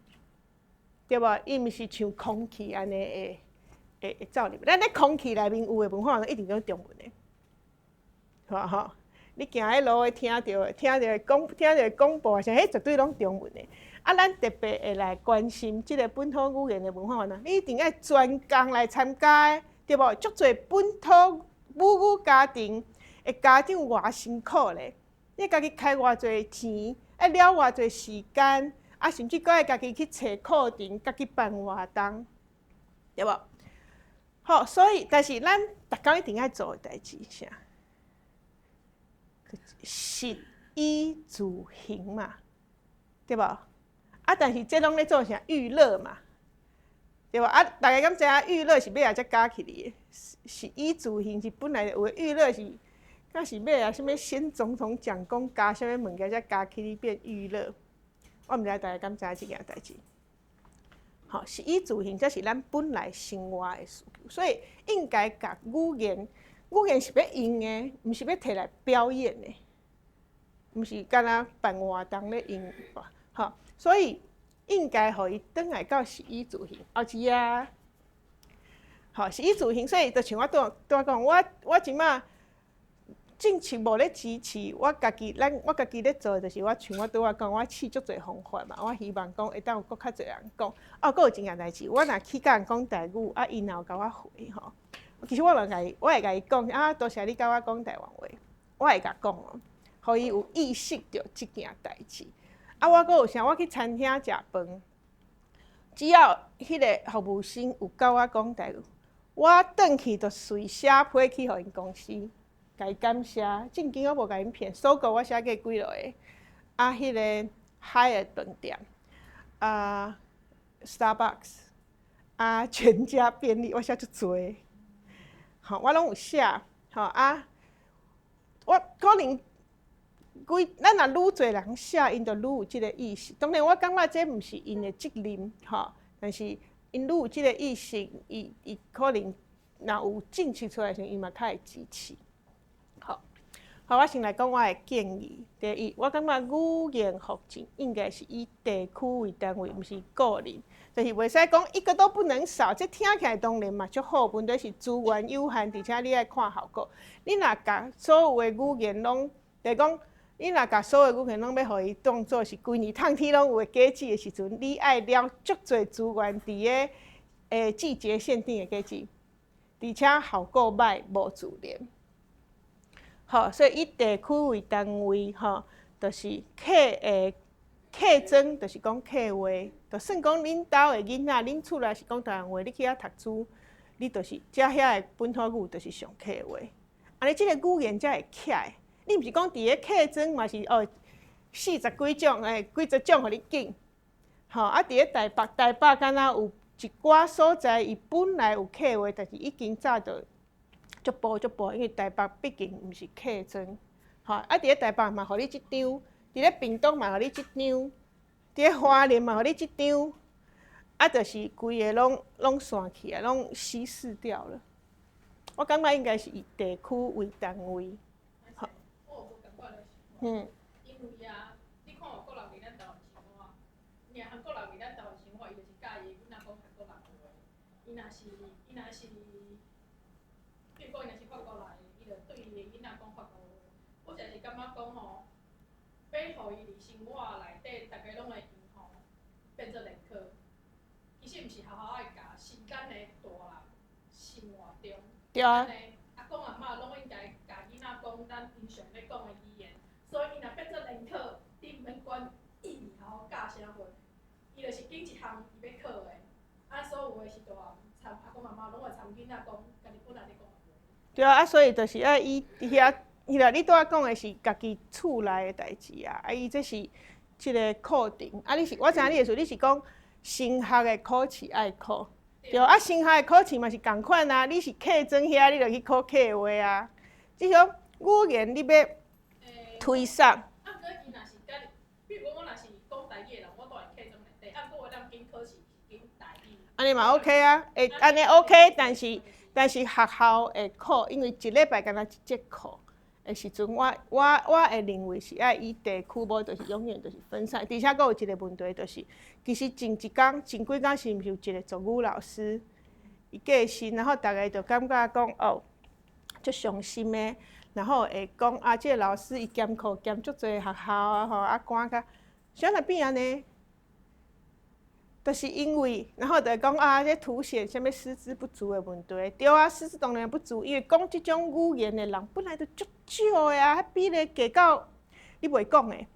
對無？伊毋是像空氣按呢會走入來。咱咧空氣內面有的文化活動一定攏中文的，是吧？吼，你行彼路會聽著廣播，啥，彼絕對攏中文的。啊，咱特別會來關心這个本土語言的文化活動，你一定愛專工來參加的，對無？足濟本土母語家庭的家長偌辛苦咧，你家己開偌濟錢，愛了偌濟時間，啊，甚至閣愛家己去揣課程，家己辦活動，對無？好，所以，但是咱逐工一定愛做的代誌啥？食衣住行嘛，對無？啊，但是這攏咧做啥？娛樂嘛，對無？啊，大家敢知影娛樂是尾仔才加起來的？食衣住行是本來就有的，娛樂是，敢是尾仔啥物先總統蔣公加啥物物件才加起來變娛樂？我毋知大家敢知影這件代誌？吼，食衣住行這是咱本來生活的需求，所以應該共語言，語言是欲用的，毋是欲提來表演的，毋是干焦辦活動咧用，吼，所以應該予伊轉來到食衣住行。後一頁，吼，食衣住行，所以就像我拄拄仔講，我這擺政策無咧支持，我家己咱我家己咧做，就是我像我拄仔講，我試足濟方法嘛，我希望講會當有閣較濟人講。哦，閣有一件代誌，我若去共人講台語，啊，𪜶若有共我回吼，其實我就共伊，我會共伊講，啊，多謝你共我講台灣話，我會共講哦，予伊有意識著這件代誌。啊，我閣有啥？我去餐廳食飯，只要彼个服務生有共我講台語，我轉去就隨寫批去予𪜶公司，共伊感謝。正經我無共𪜶騙，SOGO 我寫過幾落个，啊，彼个海爾飯店，啊，Starbucks，啊，全家便利，我寫足濟，吼，我攏有寫，吼啊，我可能規咱若愈濟人寫，𪜶就愈有這个意識。當然，我感覺這毋是𪜶的責任，吼，但是𪜶愈有這个意識，伊可能若有政策出來時，伊嘛較會支持。好，好，我先來講我的建議。第一，我感覺語言復振應該是以地區為單位，毋是個人，就是袂使講一個都不能少。這聽起來當然嘛足好，問題是資源有限，而且你愛看效果。你若共所有的語言攏，就是講，你若共所有語言攏欲予伊當做是規年透天攏有的果子的時陣，你愛了足濟資源佇個季節限定的果子，而且效果歹，無自然。吼，所以以地區為單位，吼，就是客莊，就是講客話，就算講恁兜的囡仔，恁厝內是講台灣話，你去遐讀書，你就是遮遐的本土語，就是上客話。按呢，這个語言才會起來。你毋是講佇个客莊嘛是哦，四十幾種幾十種予你揀。吼，啊，佇咧台北，台北敢若有一寡所在，伊本來有客話，但是已經早就足薄足薄，因為台北畢竟毋是客莊，吼，啊，佇咧台北嘛，予你這張；佇咧屏東嘛，予你這張；佇咧花蓮嘛，予你這張。啊，就是規个攏散去啊，攏稀釋掉了。我感覺應該是以地區為單位。好。我有無仝款的想法。因為啊，你看國人佇咱台灣生活，爾韓國人佇咱台灣生活，伊就是佮意囡仔講韓國人話。伊若是，比如講伊若是法國來的，伊就對伊的囡仔講法國話。我實在是感覺講吼，欲予伊佇生活內底，逐家攏會用吼，變做聯考。其實毋是學校愛教，是咱的大人生活中，咱的阿公阿嬤攏應該共囡仔講咱平常咧講的語言。所以伊若變做聯考，你毋免管伊佇學校教啥貨，伊就是揀一項伊欲考的。啊，所有的是大人參阿公阿嬤攏會參囡仔講家己本來咧講的話。對啊，啊，所以就是愛以遐，彼個你拄仔講的是家己厝內的代誌啊，啊，伊這是這个課程，啊，你是我知影你的意思，你是講升學的考試愛考，對啊，升學的考試嘛是仝款啊，你是客莊遐，你就去考客話啊，這種語言你欲推捒。啊，毋過伊若是家己，比如講我若是講台語的人，我住佇客莊內底，啊，毋過我當揀考試是揀台語。按呢嘛 OK 啊，會按呢 OK，但是學校會考，因為一禮拜敢若一節課的時陣，我會認為是愛以地區，無就是永遠就是分散。而且閣有一個問題，就是其實前一工、前幾工是毋是有一個族語老師，伊過身，然後逐家就感覺講哦，足傷心的，然後會講啊，這個老師伊兼課兼足濟學校啊吼，啊趕甲，啥來變按呢？就是因為，然後就講啊，這凸顯啥物師資不足的問題。對啊，師資當然不足，因為講這種語言的人本來就足少的啊，彼比例低到你袂講的，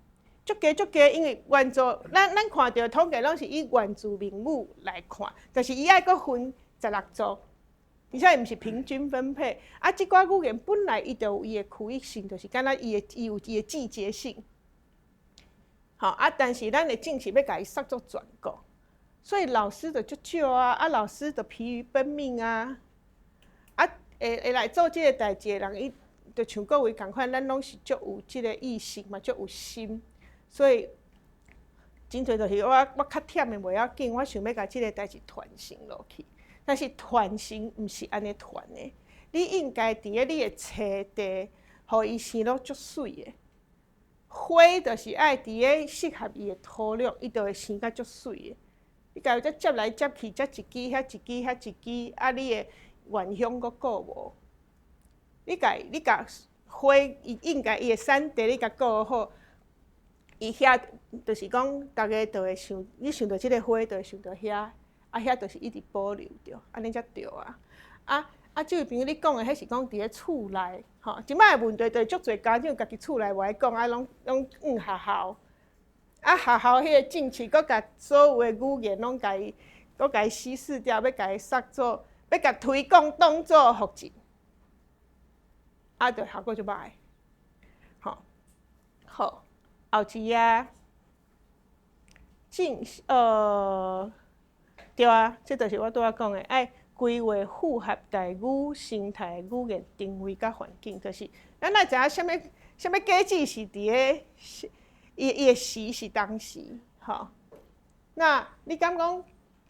足低足低。因為原住，咱看著統計攏是以原住民語來看，但是伊愛閣分十六族，而且伊毋是平均分配。啊，這寡語言本來伊就有伊的區域性，就是敢若伊的伊有伊的季節性。吼啊，但是咱的政策欲共伊殺做全國。所以老師就足少啊，啊老師就疲於奔命啊，啊會來做這个代誌的人，伊就像各位仝款，咱攏是足有這个意識嘛，足有心，所以真濟就是我較忝的袂要緊，我想欲共這个代誌傳承落去。但是傳承毋是按呢傳的，你應該佇咧你的冊地，予伊生落足媠的。花就是愛佇咧適合伊的土壤，伊就會生甲足媠的。你共伊遮接來接去，遮一支，遐一支，遐一支，啊，你的原鄉閣顧無？你共花，伊應該伊的產地，你共顧好，伊遐就是講，逐家就會想，你想著這个花，就會想著遐，啊，遐就是一直保留著，按呢才對啊。啊啊，這位朋友你講的，彼是講佇咧厝內，吼，這擺的問題就是足濟家長家己厝內無愛講，啊，攏怨學校。啊，學校彼个政策，閣共所有的語言攏共伊，閣共伊稀釋掉，欲共伊殺做，欲共推廣當做復振，啊，就效果就歹。吼，好，後一頁，進對啊，這就是我拄仔講的，愛規劃符合台語生態語言定位佮環境，就是咱愛知影啥物啥物果子是佇咧。伊的時是當時，吼。那你敢講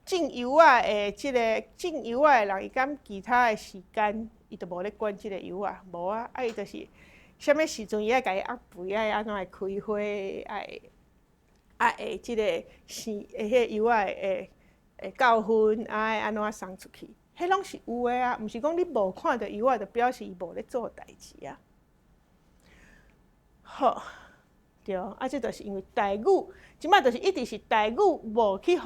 種柚仔的這个種柚仔的人，伊敢其他的時間，伊就無咧管這个柚仔，無啊，啊伊就是啥物時陣伊愛共伊壓肥，愛按怎來開花，愛啊會這个生，彼个幼仔會會教訓，愛按怎送出去，彼攏是有的啊，毋是講你無看著幼仔，就表示伊無咧做代誌啊。好，對，啊，這就是因為台語，這擺就是一直是台語無去予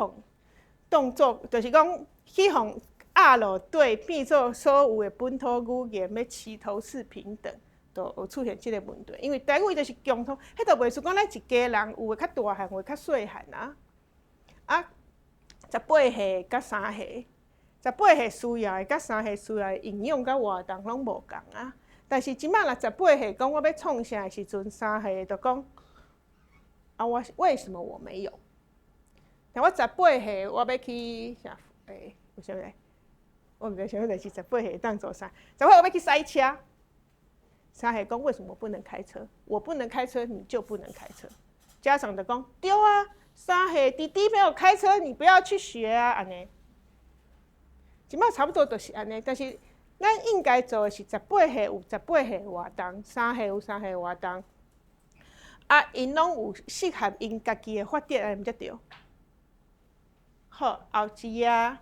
當做，就是講去予壓落底，變做所有的本土語言欲齊頭式平等，就有出現這个問題。因為台語伊就是共通，彼就袂輸講咱一家人有的較大漢，有的較細漢啊。啊，十八歲佮三歲，十八歲需要的佮三歲需要的營養佮活動攏無仝啊。但是這擺若十八歲講我欲創啥的時陣，三歲就講啊，我為什麼我沒有？那我十八歲我欲去啥？欸，有啥物？我毋知啥物代誌，十八歲會當做啥？十八歲我欲去賽車，三歲講為什麼我不能開車？我不能開車，你就不能開車。家長就講對啊，三歲弟弟沒有開車，你不要去學啊，按呢。這擺差不多就是按呢，但是咱應該做的是十八歲有十八歲活動，三歲有三歲活動，啊，𪜶攏有適合𪜶家己的發展，按呢才對。好，後一頁，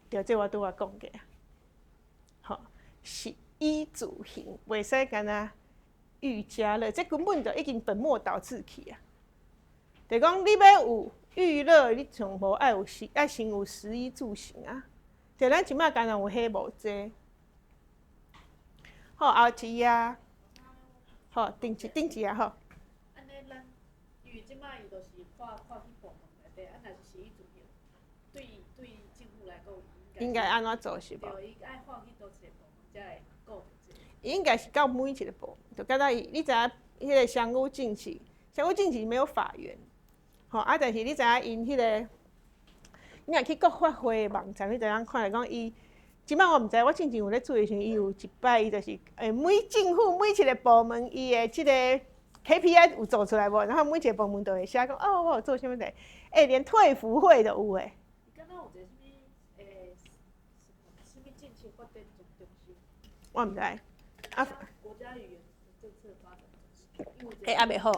對，這我拄仔講過啊。好，食衣住行，袂使干焦寓家樂，這根本就已經本末倒置去啊。就講你欲有娛樂，你上無愛有食，愛先有食衣住行啊。就咱這擺干焦有彼無這。好，後一頁，好，頂一頂一頁好。按呢，咱因為這擺伊就是劃劃去部門內底，啊，若是食衣住行，對對政府來講，應該按怎做是無？對，伊愛劃去佗一個部門才會顧著這個。伊應該是到每一個部門，就敢若伊，你知影彼个鄉語政策，鄉語政策沒有法源，吼啊！但是你知影𪜶彼个，你若去國發會的網站，你就通看著講伊，這擺我毋知，我進前有咧注意時，伊有一擺伊就是，每政府每一個部門伊的這個 KPI 有做出來無？然後每一個部門都會寫講，哦，我有做啥物代，連退輔會都有欸。伊敢若有一个啥物啥物政策發展中心？我毋知。啊。國家語言政策發展中心。欸，猶未好。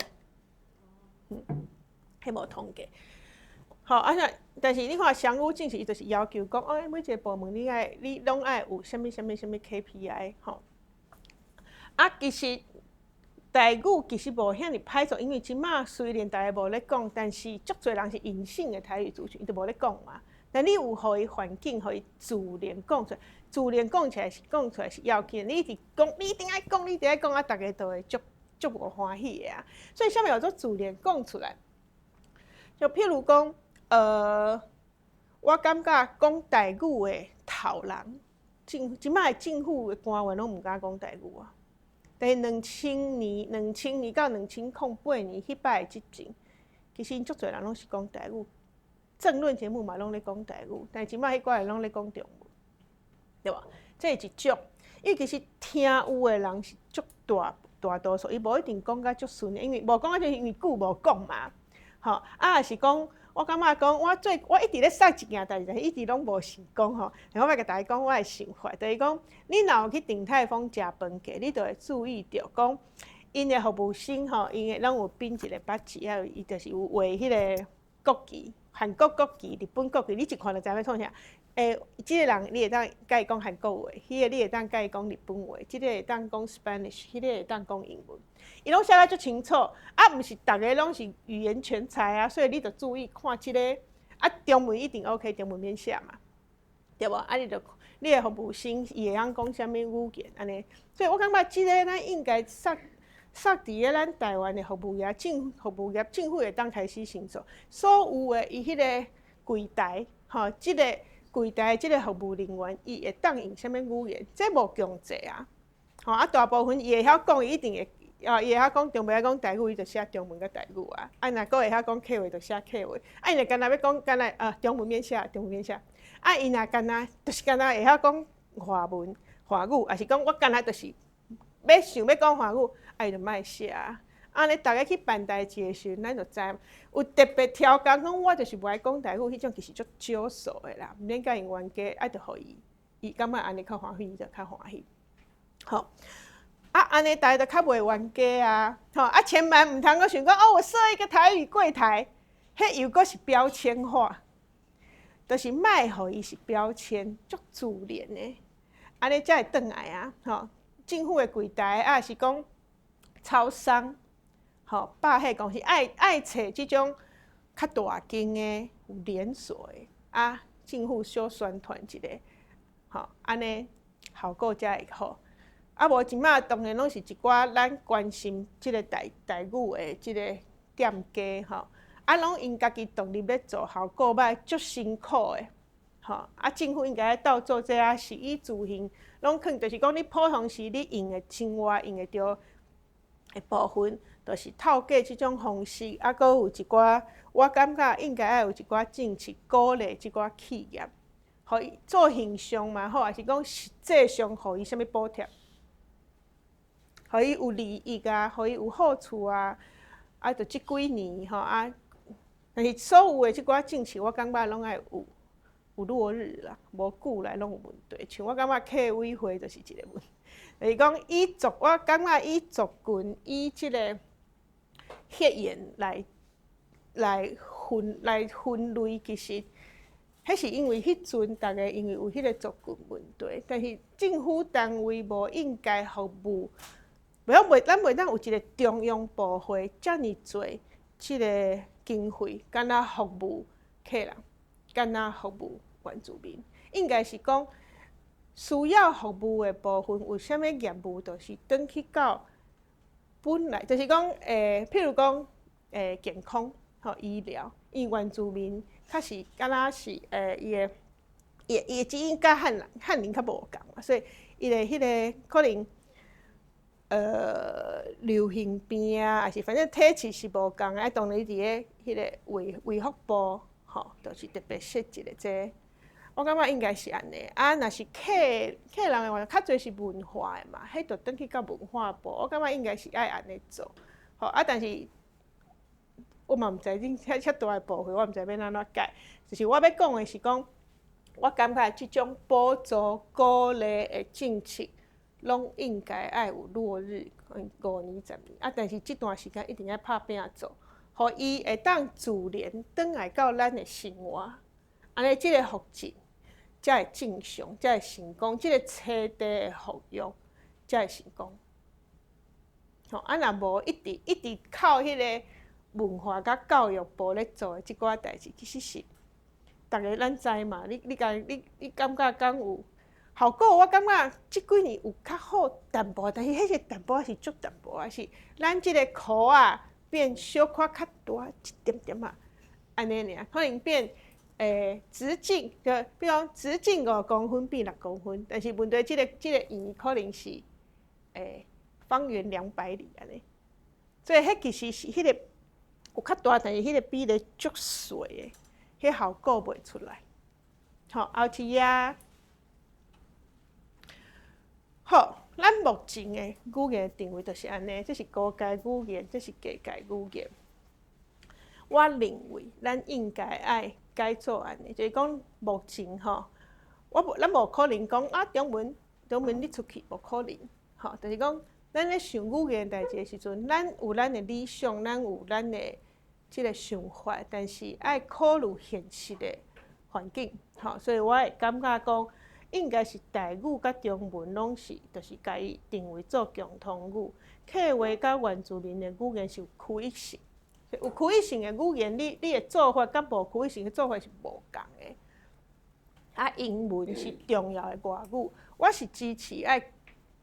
彼無統計。好，啊啥？但是你看鄉語政策，伊就是要求講，哦，每一個部門你愛，你攏愛有啥物啥物啥物 KPI 吼。啊，其實台語其實無遐爾歹做，因為這擺雖然大家無咧講，但是足濟人是隱性的台語族群，伊就無咧講嘛。但你有予伊環境，予伊自然講出來，自然講起來是講出來是要緊。你一直講，你一定愛講，你一定愛講啊，逐家都會足足無歡喜的啊。所以啥物叫做自然講出來？就譬如講，我感覺講台語的頭人，政這擺的政府的官員攏毋敢講台語啊。但是2000年、2000年到2008年彼擺的執政，其實𪜶足濟人攏是講台語，政論節目嘛攏咧講台語，但是這擺彼寡人攏咧講中文，對無？這是一種，因為其實聽有的人是足大大多數，伊無一定講甲足順，因為無講甲就是因為久無講嘛，吼啊，若是講，我感覺講，我最我一直咧說一件代誌，但是一直攏無成功吼。然後我欲共大家講我的想法，就是講，你若有去鼎泰豐食飯過，你就會注意著講，𪜶的服務生吼，𪜶的攏有憑一個筆誌，還有伊就是有畫彼个國旗，韓國國旗、日本國旗，你一看就知欲創啥。欸，這个人你會當共伊講韓國話，彼个你會當共伊講日本話，這个會當講 Spanish，彼个會當講英文，伊攏寫甲足清楚。啊，毋是逐个攏是語言全才啊，所以你著注意看這个。啊，中文一定 OK，中文免寫嘛，對無？啊，你著你的服務生伊會曉講啥物語言按呢？所以我感覺這个咱應該設設佇咧咱台灣的服務業政服務業政府會當開始先做，所有的伊彼个櫃台吼，這个櫃台這个服務人員，伊會當用啥物語言？這無強制啊，吼啊，大部分伊會曉講，伊一定會啊，伊會曉講中文，講台語，伊就寫中文佮台語啊。啊，若閣會曉講客話，就寫客話。啊，伊若干焦欲講，干焦啊，中文免寫，中文免寫。啊，伊若干焦就是干焦會曉講華文、華語，抑是講我干焦就是欲想欲講華語，啊，伊就莫寫啊。按呢，逐家去辦代誌的時陣，咱就知有特別刁工講，我就是無愛講台語，彼種其實足少數的啦，毋免共𪜶冤家，啊，就予伊，伊感覺按呢較歡喜，伊就較歡喜。好，啊，按呢大家就較袂冤家啊，吼啊，千萬毋通閣想講哦，我設一個台語櫃台，彼又閣是標籤化，就是莫予伊是標籤，足自然的，按呢才會轉來啊，吼，政府的櫃台啊，是講超商，吼，百貨公司愛愛揣這種較大間的有連鎖的，啊，政府小宣傳一下，吼，按呢效果才會好。啊，無這馬當然攏是一寡咱關心這个台台語的這个店家吼，啊，攏𪜶家己獨立咧做，效果歹，足辛苦的，吼。啊，政府應該鬥做這啊，食衣住行攏囥，就是講你普通時你用的生活用會著的部分，就是透過這種方式，啊，閣有一寡，我感覺應該愛有一寡政策鼓勵這寡企業，予伊做形象嘛好，抑是講實際上予伊啥物補貼。予伊有利益啊，予伊有好處啊，啊，就這幾年吼啊，但是所有的這寡政策，我感覺攏愛有有落日啦，無久來攏有問題。像我感覺客委會就是一個問題，就是講以族，我感覺以族群以這个血緣來來分來分類，其實彼是因為彼陣逐家因為有彼个族群問題，但是政府單位無應該服務。袂曉袂，咱袂當有一个中央部會遮爾濟這个經費，敢若服務客人，敢若服務原住民，應該是講需要服務的部分有啥物業務，就是轉去到本來，就是講譬如講健康吼醫療，因為原住民較是敢若是伊的伊伊的基因佮漢人漢人較無仝嘛，所以伊的彼个可能。流行病啊，抑是反正體質是無仝的，啊，當然佇咧彼个衛衛福部吼，就是特別設一个這个，我感覺應該是按呢。啊，若是客客人的話，較濟是文化的嘛，彼就轉去到文化部，我感覺應該是愛按呢做，吼啊，但是我嘛毋知恁遐遐大的部會，我毋知欲按怎改。就是我欲講的是講，我感覺這種補助鼓勵的政策，攏應該愛有落日，5年、10年啊！但是這段時間一定愛拍拚做，予伊會當自然轉來到咱的生活，按呢這个復振才會正常，才會成功，這个冊地的復育才會成功。吼，啊，若無一直一直靠彼个文化佮教育部咧做的這寡代誌，其實是逐家咱知嘛？你你共你你感覺敢有？效果我感覺這幾年有較好淡薄，但是彼個淡薄仔是足淡薄仔，是咱這个箍仔變小可較大一點點仔，按呢爾，可能變直徑，就比如講直徑5公分變6公分，但是問題這个這个圓可能是方圓200里按呢，所以彼其實是彼个有較大，但是彼个比例足細的，彼效果袂出來。好，後一頁。好，咱目前的語言定位就是按呢，這是高階語言，這是低階語言。我認為咱應該愛改做按呢，就是講目前吼，我無咱無可能講啊，中文中文你出去無可能，吼，就是講咱咧想語言代誌的時陣，咱有咱的理想，咱有咱的這个想法，但是愛考慮現實的環境，吼，所以我會感覺講，應該是台語佮中文攏是，就是共伊定位做共通語。客話佮原住民的語言是有區域性，有區域性的語言，你你的做法佮無區域性的做法是無仝的。啊，英文是重要的外語，我是支持愛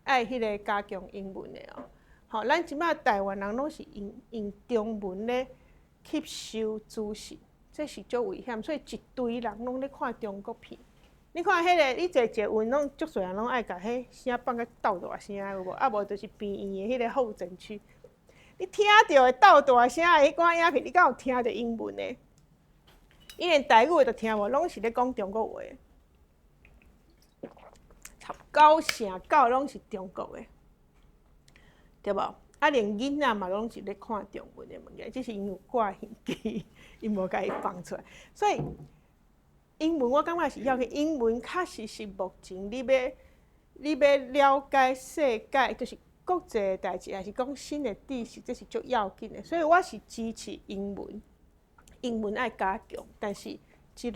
愛彼个加強英文的哦。吼，咱這馬台灣人攏是用用中文咧吸收資訊，這是足危險，所以一堆人攏咧看中國片。你看彼个，你坐捷運攏足濟人攏愛共彼聲放甲鬥大聲，有無？啊無就是病院的彼个候診區，你聽著會鬥大聲的彼寡影片，你敢有聽著英文的？伊連台語的都聽無，攏是咧講中國話。差九成九攏是中國的，對無？啊，連囡仔嘛攏是咧看中文的物件，只是𪜶有掛耳機，𪜶無共伊放出來，所以。英文我感覺是要緊，英文確實是目前你欲你欲了解世界，就是國際的代誌，抑是講新的知識，這是足要緊的。所以我是支持英文，英文愛加強，但是這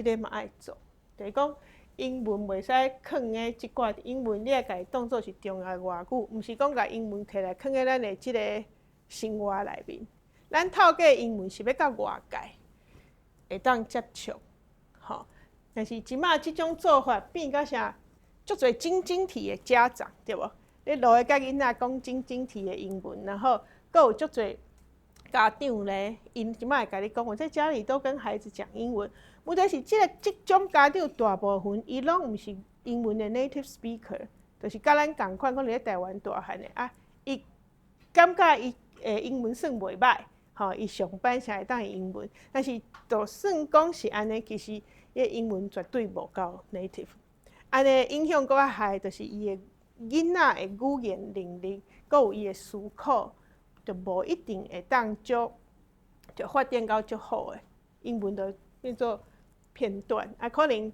個嘛愛做，就是講英文袂使囥佇這寡，英文你愛共伊當做是重要的外語，毋是講共英文提來囥佇咱的這個生活內面。咱透過英文是欲佮外界會當接觸，吼。但是這馬這種做法變甲啥？足濟晶晶體的家長，對無？咧路咧共囡仔講晶晶體的英文，然後閣有足濟家長咧，𪜶這馬會共你講，我在家裡都跟孩子講英文。問題是這個這種家長大部分伊攏毋是英文的 native speaker，就是佮咱仝款，可能佇台灣大漢的啊，伊感覺伊的英文算袂䆀，吼，伊上班才會當用英文，但是就算講是按呢，其實伊的英文絕對無夠 native。按呢影響閣較害，就是伊的囡仔的語言能力，閣有伊的思考，就無一定會當足就發展到足好的。英文就變做片段，啊，可能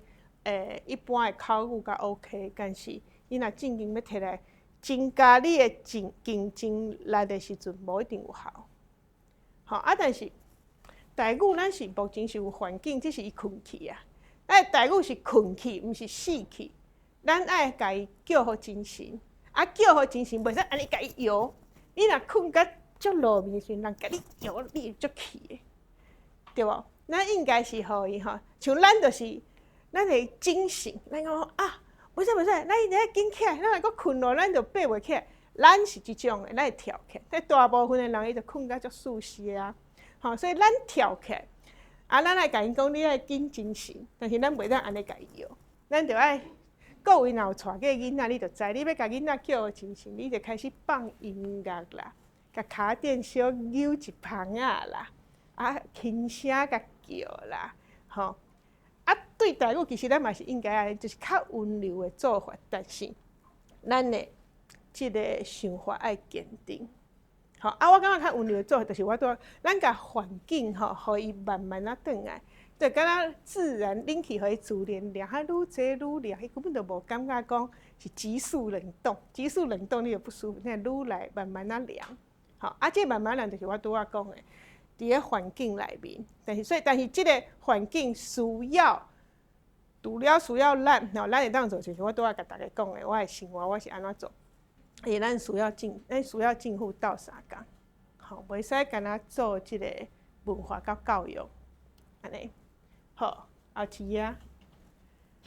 一般的口語較 OK，但是你若正經欲提來增加你的競競爭力的時陣，無一定有效。吼啊，但是台語咱是目前是有環境，只是伊睏去啊。咱台語是睏去，毋是死去。咱愛共伊叫予精神，啊叫予精神，袂使按呢共伊搖。你若睏甲足落面的時陣，人共你搖，你會足氣的，對無？咱應該是予伊吼，像咱就是咱會警醒，咱講啊，袂使袂使，咱一定愛緊起來，咱若閣睏落，咱就爬袂起來。咱是這種的，咱會跳起來。但大部分的人伊就睏甲足舒適啊，吼，所以咱跳起來，啊，咱愛共𪜶講，你愛緊精神，但是咱袂當按呢共伊搖，咱就愛各位若有帶過囡仔，你就知，你欲共囡仔叫予精神，你就開始放音樂啦，共跤墊小扭一芳仔啦，啊，輕聲共叫啦，吼。啊，對台語其實咱嘛是應該按呢，就是較溫柔的做法，但是咱的這個想法愛堅定。吼，啊，我感覺較溫柔的做法，就是我拄仔，咱共環境吼，予伊慢慢仔轉來，就敢若自然冷氣予伊自然涼，啊，愈濟愈涼，伊根本就無感覺講是急速冷凍，急速冷凍你就不舒服，那愈來慢慢仔涼。吼，啊，這慢慢涼就是我拄仔講的，佇咧環境內面，但是所以，但是這個環境需要，除了需要咱，吼，咱會當做，就是我拄仔共大家講的，我的生活我是按怎做。因為咱需要政府鬥相共，吼，袂使干焦做這個文化佮教育，按呢，好，後一頁，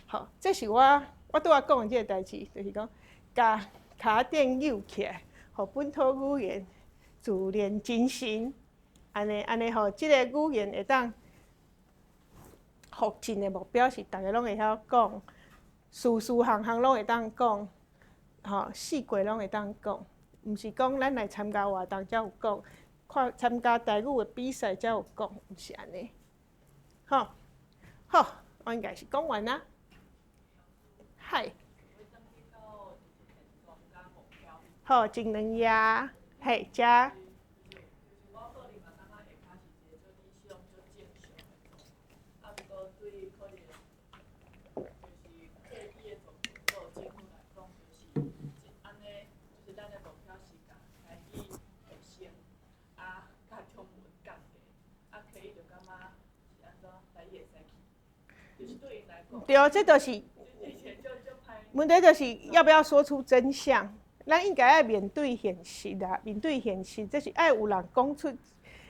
好，這是我拄仔講的這個代誌，就是講，共跤墊扭起來，予本土語言自然精神，按呢按呢，予這個語言會當復振的目標是，逐家攏會曉講，事事項項攏會當講。吼，四季攏會當講，毋是講咱來參加活動才有講，看參加台語的比賽才有講，毋是按呢。吼，好，我應該是講完啦。嗨。好，前兩頁，嘿，遮。對，這就是問題，就是要不要說出真相？咱應該愛面對現實啦，面對現實，這是愛有人講出，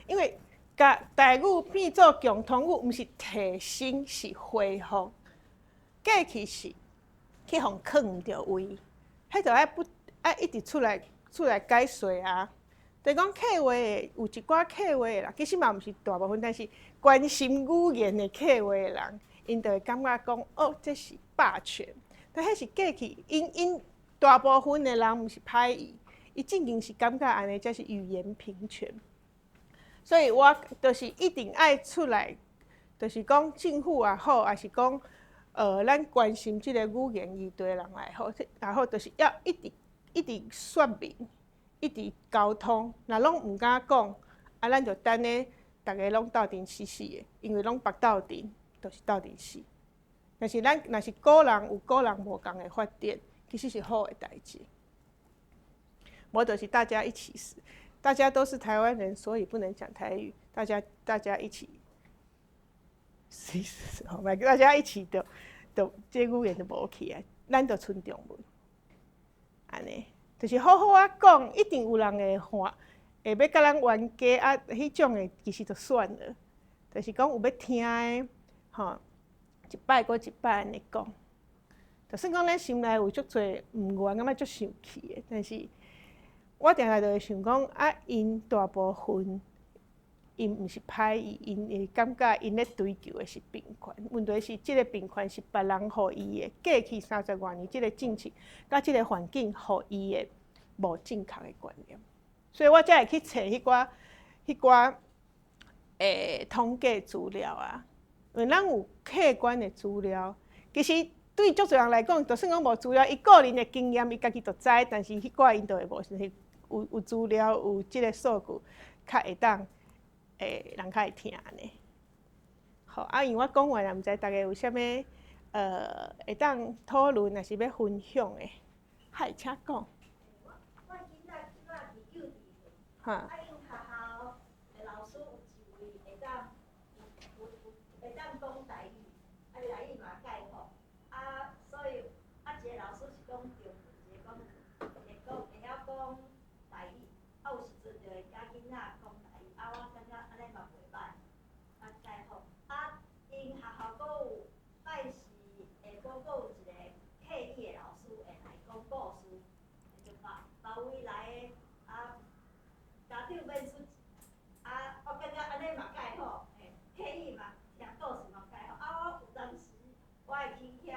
因為共台語變做共通語，毋是提升，是恢復。過去是去予囥毋著位，彼就愛不愛一直出來解說啊。就講客話的有一寡客話的人，其實嘛毋是大部分，但是關心語言的客話的人，𪜶就會感覺講，哦，這是霸權。但彼是過去，𪜶𪜶大部分的人毋是歹意，伊正經是感覺按呢才是語言平權。所以我就是一定愛出來，就是講政府也好，抑是講咱關心這個語言議題的人也好，也好，就是要一直一直說明，一直溝通。若攏毋敢講，啊，咱就等咧，逐家攏鬥陣死死的，因為攏縛鬥陣，就是鬥陣死。但是咱若是個人有個人無仝的發展，其實是好的代誌。無就是大家一起死，大家都是台灣人，所以不能講台語，大家一起死死，好，大家一起就就這語言就無去啊，咱就賰中文，按呢，就是好好仔講，一定有人會看，會欲共咱冤家啊，彼種的其實就算了，就是講有欲聽的，吼，一擺閣一擺按呢講，就算講咱心內有足濟毋願，感覺足生氣的，但是我定定就會想講，啊，𪜶大部分𪜶毋是歹意，𪜶會感覺𪜶咧追求的是平權。問題是，這个平權是別人予伊的，過去三十外年這个政策佮這个環境予伊的無正確的觀念，所以我才會去揣彼寡統計資料啊，因為咱有客觀的資料，其實對足濟人來講，就算講無資料，伊個人的經驗，伊家己就知，但是彼寡𪜶就會無，是有資料有這个數據，較會當人較會聽呢。好，啊，因為我講完了，毋知大家有啥物會當討論，抑是欲分享的，嗨，請講。我囡仔這擺佇幼稚園，啊，𪜶學校的老師有一位會當有有會當講台語，啊，台語嘛蓋好，啊，所以啊，一個老師是講中文，一个講會講會曉講台語，啊，有時陣就會佮囡仔講台語，啊，我感覺按呢嘛袂䆀，啊，蓋好，啊，𪜶學校閣有拜四下晡閣有一個客語的老師會來講故事，就別別位來的啊，家長免出，啊，我感覺按呢嘛蓋好，嘿，客語嘛聽故事嘛蓋好，啊，我有當時我會去遐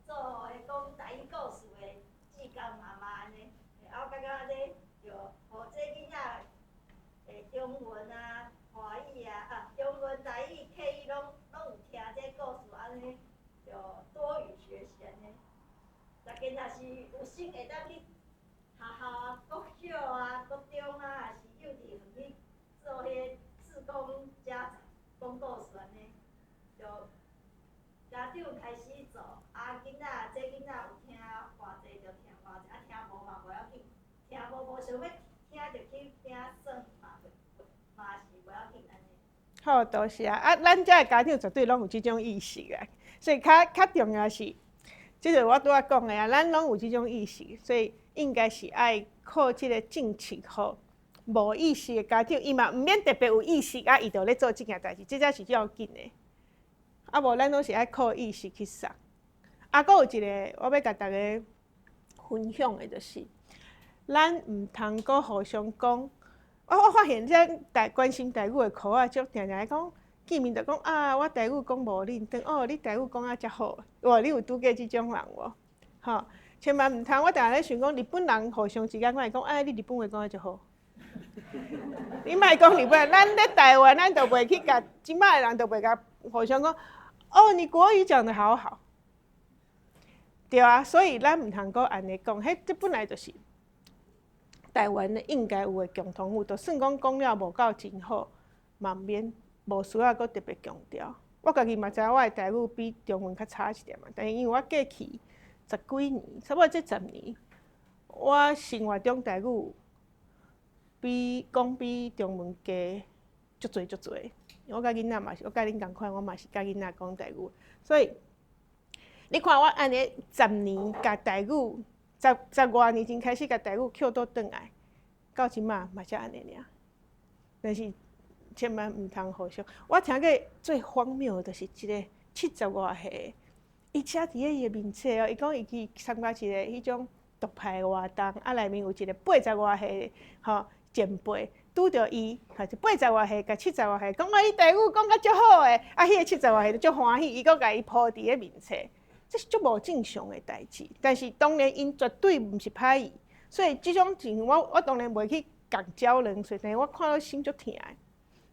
做彼講台語故事的志工媽媽按呢，啊，我感覺按呢就予這囡仔中文啊、華語啊、啊，中文、台語、客語攏有聽這故事按呢，就多語學習按呢。大家若是有心會當去學校啊、國小啊、國中啊，抑是幼稚園去做彼个志工家長講故事按呢，就家長開始做，啊，囡仔這囡仔有聽偌濟就聽偌濟，啊，聽無嘛無要緊，聽無無想欲聽就去聽耍嘛，嘛是無要緊按呢。好，多謝啊！啊，咱遮的家長絕對攏有這種意識啊，所以較較重要是，這個我拄仔講的啊，咱攏有這種意識，所以應該是愛靠這个政策，予無意識的家長，伊嘛毋免特別有意識啊，伊就咧做這件代誌，這才是要緊的。啊，無咱攏是愛靠意識去捒。啊，閣有一个我欲共大家分享的，就是咱毋通閣互相講。我發現這台關心台語的科仔，足定定咧講，見面就講啊，我台語講無輪轉，哦，你台語講啊遮好，哇，你有拄過這種人無？吼，千萬毋通，我定定咧想講，日本人互相之間，我會講，哎，你日本話講啊足好。你莫講日本，咱咧台灣，咱就袂去共這擺的人就袂共互相講，哦，你國語講得好好。對啊，所以咱毋通閣按呢講，彼這本來就是台灣的應該有的共同語，就算講講了無夠真好，嘛毋免無需要閣特別強調。我家己嘛知影我的台語比中文較差一點仔，但是因為我過去十幾年，差不多這十年，我生活中台語比講比中文加足濟足濟。我佮囡仔嘛是，我佮恁仝款，我嘛是佮囡仔講台語，所以你看我按呢十年共台語，十十外年前開始共台語抾倒轉來，到這擺嘛才按呢爾。但是千萬毋通互相。我聽過最荒謬的，就是一个七十外歲，伊寫佇咧伊的面冊哦，伊講伊去參加一个彼種獨派活動，啊內面有一个八十外歲吼前輩拄著伊，吼就八十外歲共七十外歲，講啊你台語講甲足好的，啊彼个七十外歲就足歡喜，伊閣共伊鋪佇咧面冊，這是足無正常的代誌。但是當然𪜶絕對毋是歹意，所以這種情形我當然袂去共澆冷水，但是我看到心足疼的。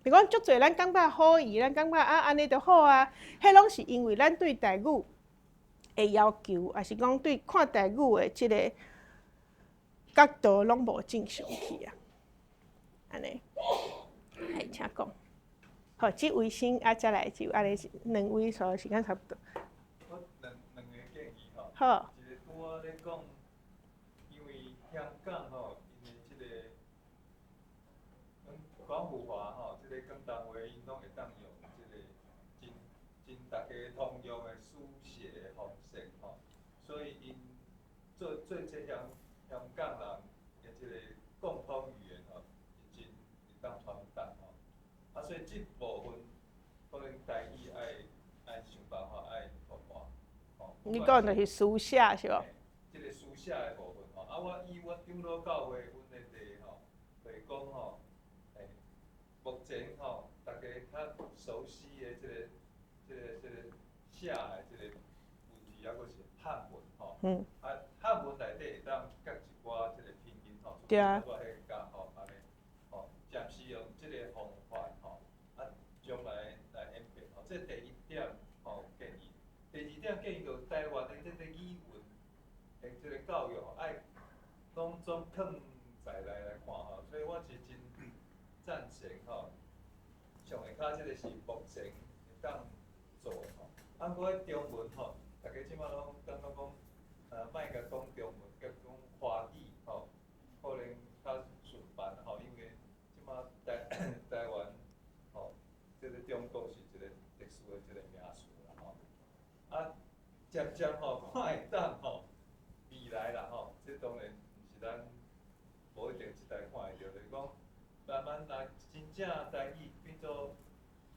是講足濟咱感覺好意，咱感覺啊按呢就好啊，彼攏是因為咱對台語的要求，抑是講對看台語的這个角度攏無正常去啊。按呢，來請講。好，這位先啊，再來就按呢兩位所時間差不多。我兩個建議吼，好。一個拄仔咧講，因為香港吼，𪜶的廣府話吼，這個廣東話𪜶攏會當用這個真真大家通用的書寫的方式吼，所以𪜶做做這香香港人的這個共通語言吼，真會當傳達吼。啊，所以這部分可能台語愛愛想辦法愛突破吼。你講就是書寫是無？這個書寫的部分吼，啊，我以阮長老教會阮的例吼，就是講吼，目前吼，大家較熟悉的這個、這個、這個寫的這個文字，猶閣是漢文吼。啊，漢文內底會當夾一寡這個拼音吼，我彼個教吼，按呢吼，暫時用這個方法吼，啊，將來來演變吼。這第一點吼建議，第二點建議就是台灣的這個語文的這個教育愛攏總囥在內來看吼，所以我是真贊成吼，上下跤這個是目前會當做的吼。啊，毋過中文吼，大家這擺攏感覺講，莫共講中文，共講華語吼，可能較順範吼，因為這擺台台灣吼，這個中國是一個特殊的一個名詞啦吼。啊，漸漸吼，看會當吼，未來啦吼，這當然毋是咱無一定這代看會著，就是講慢慢來真正台語變做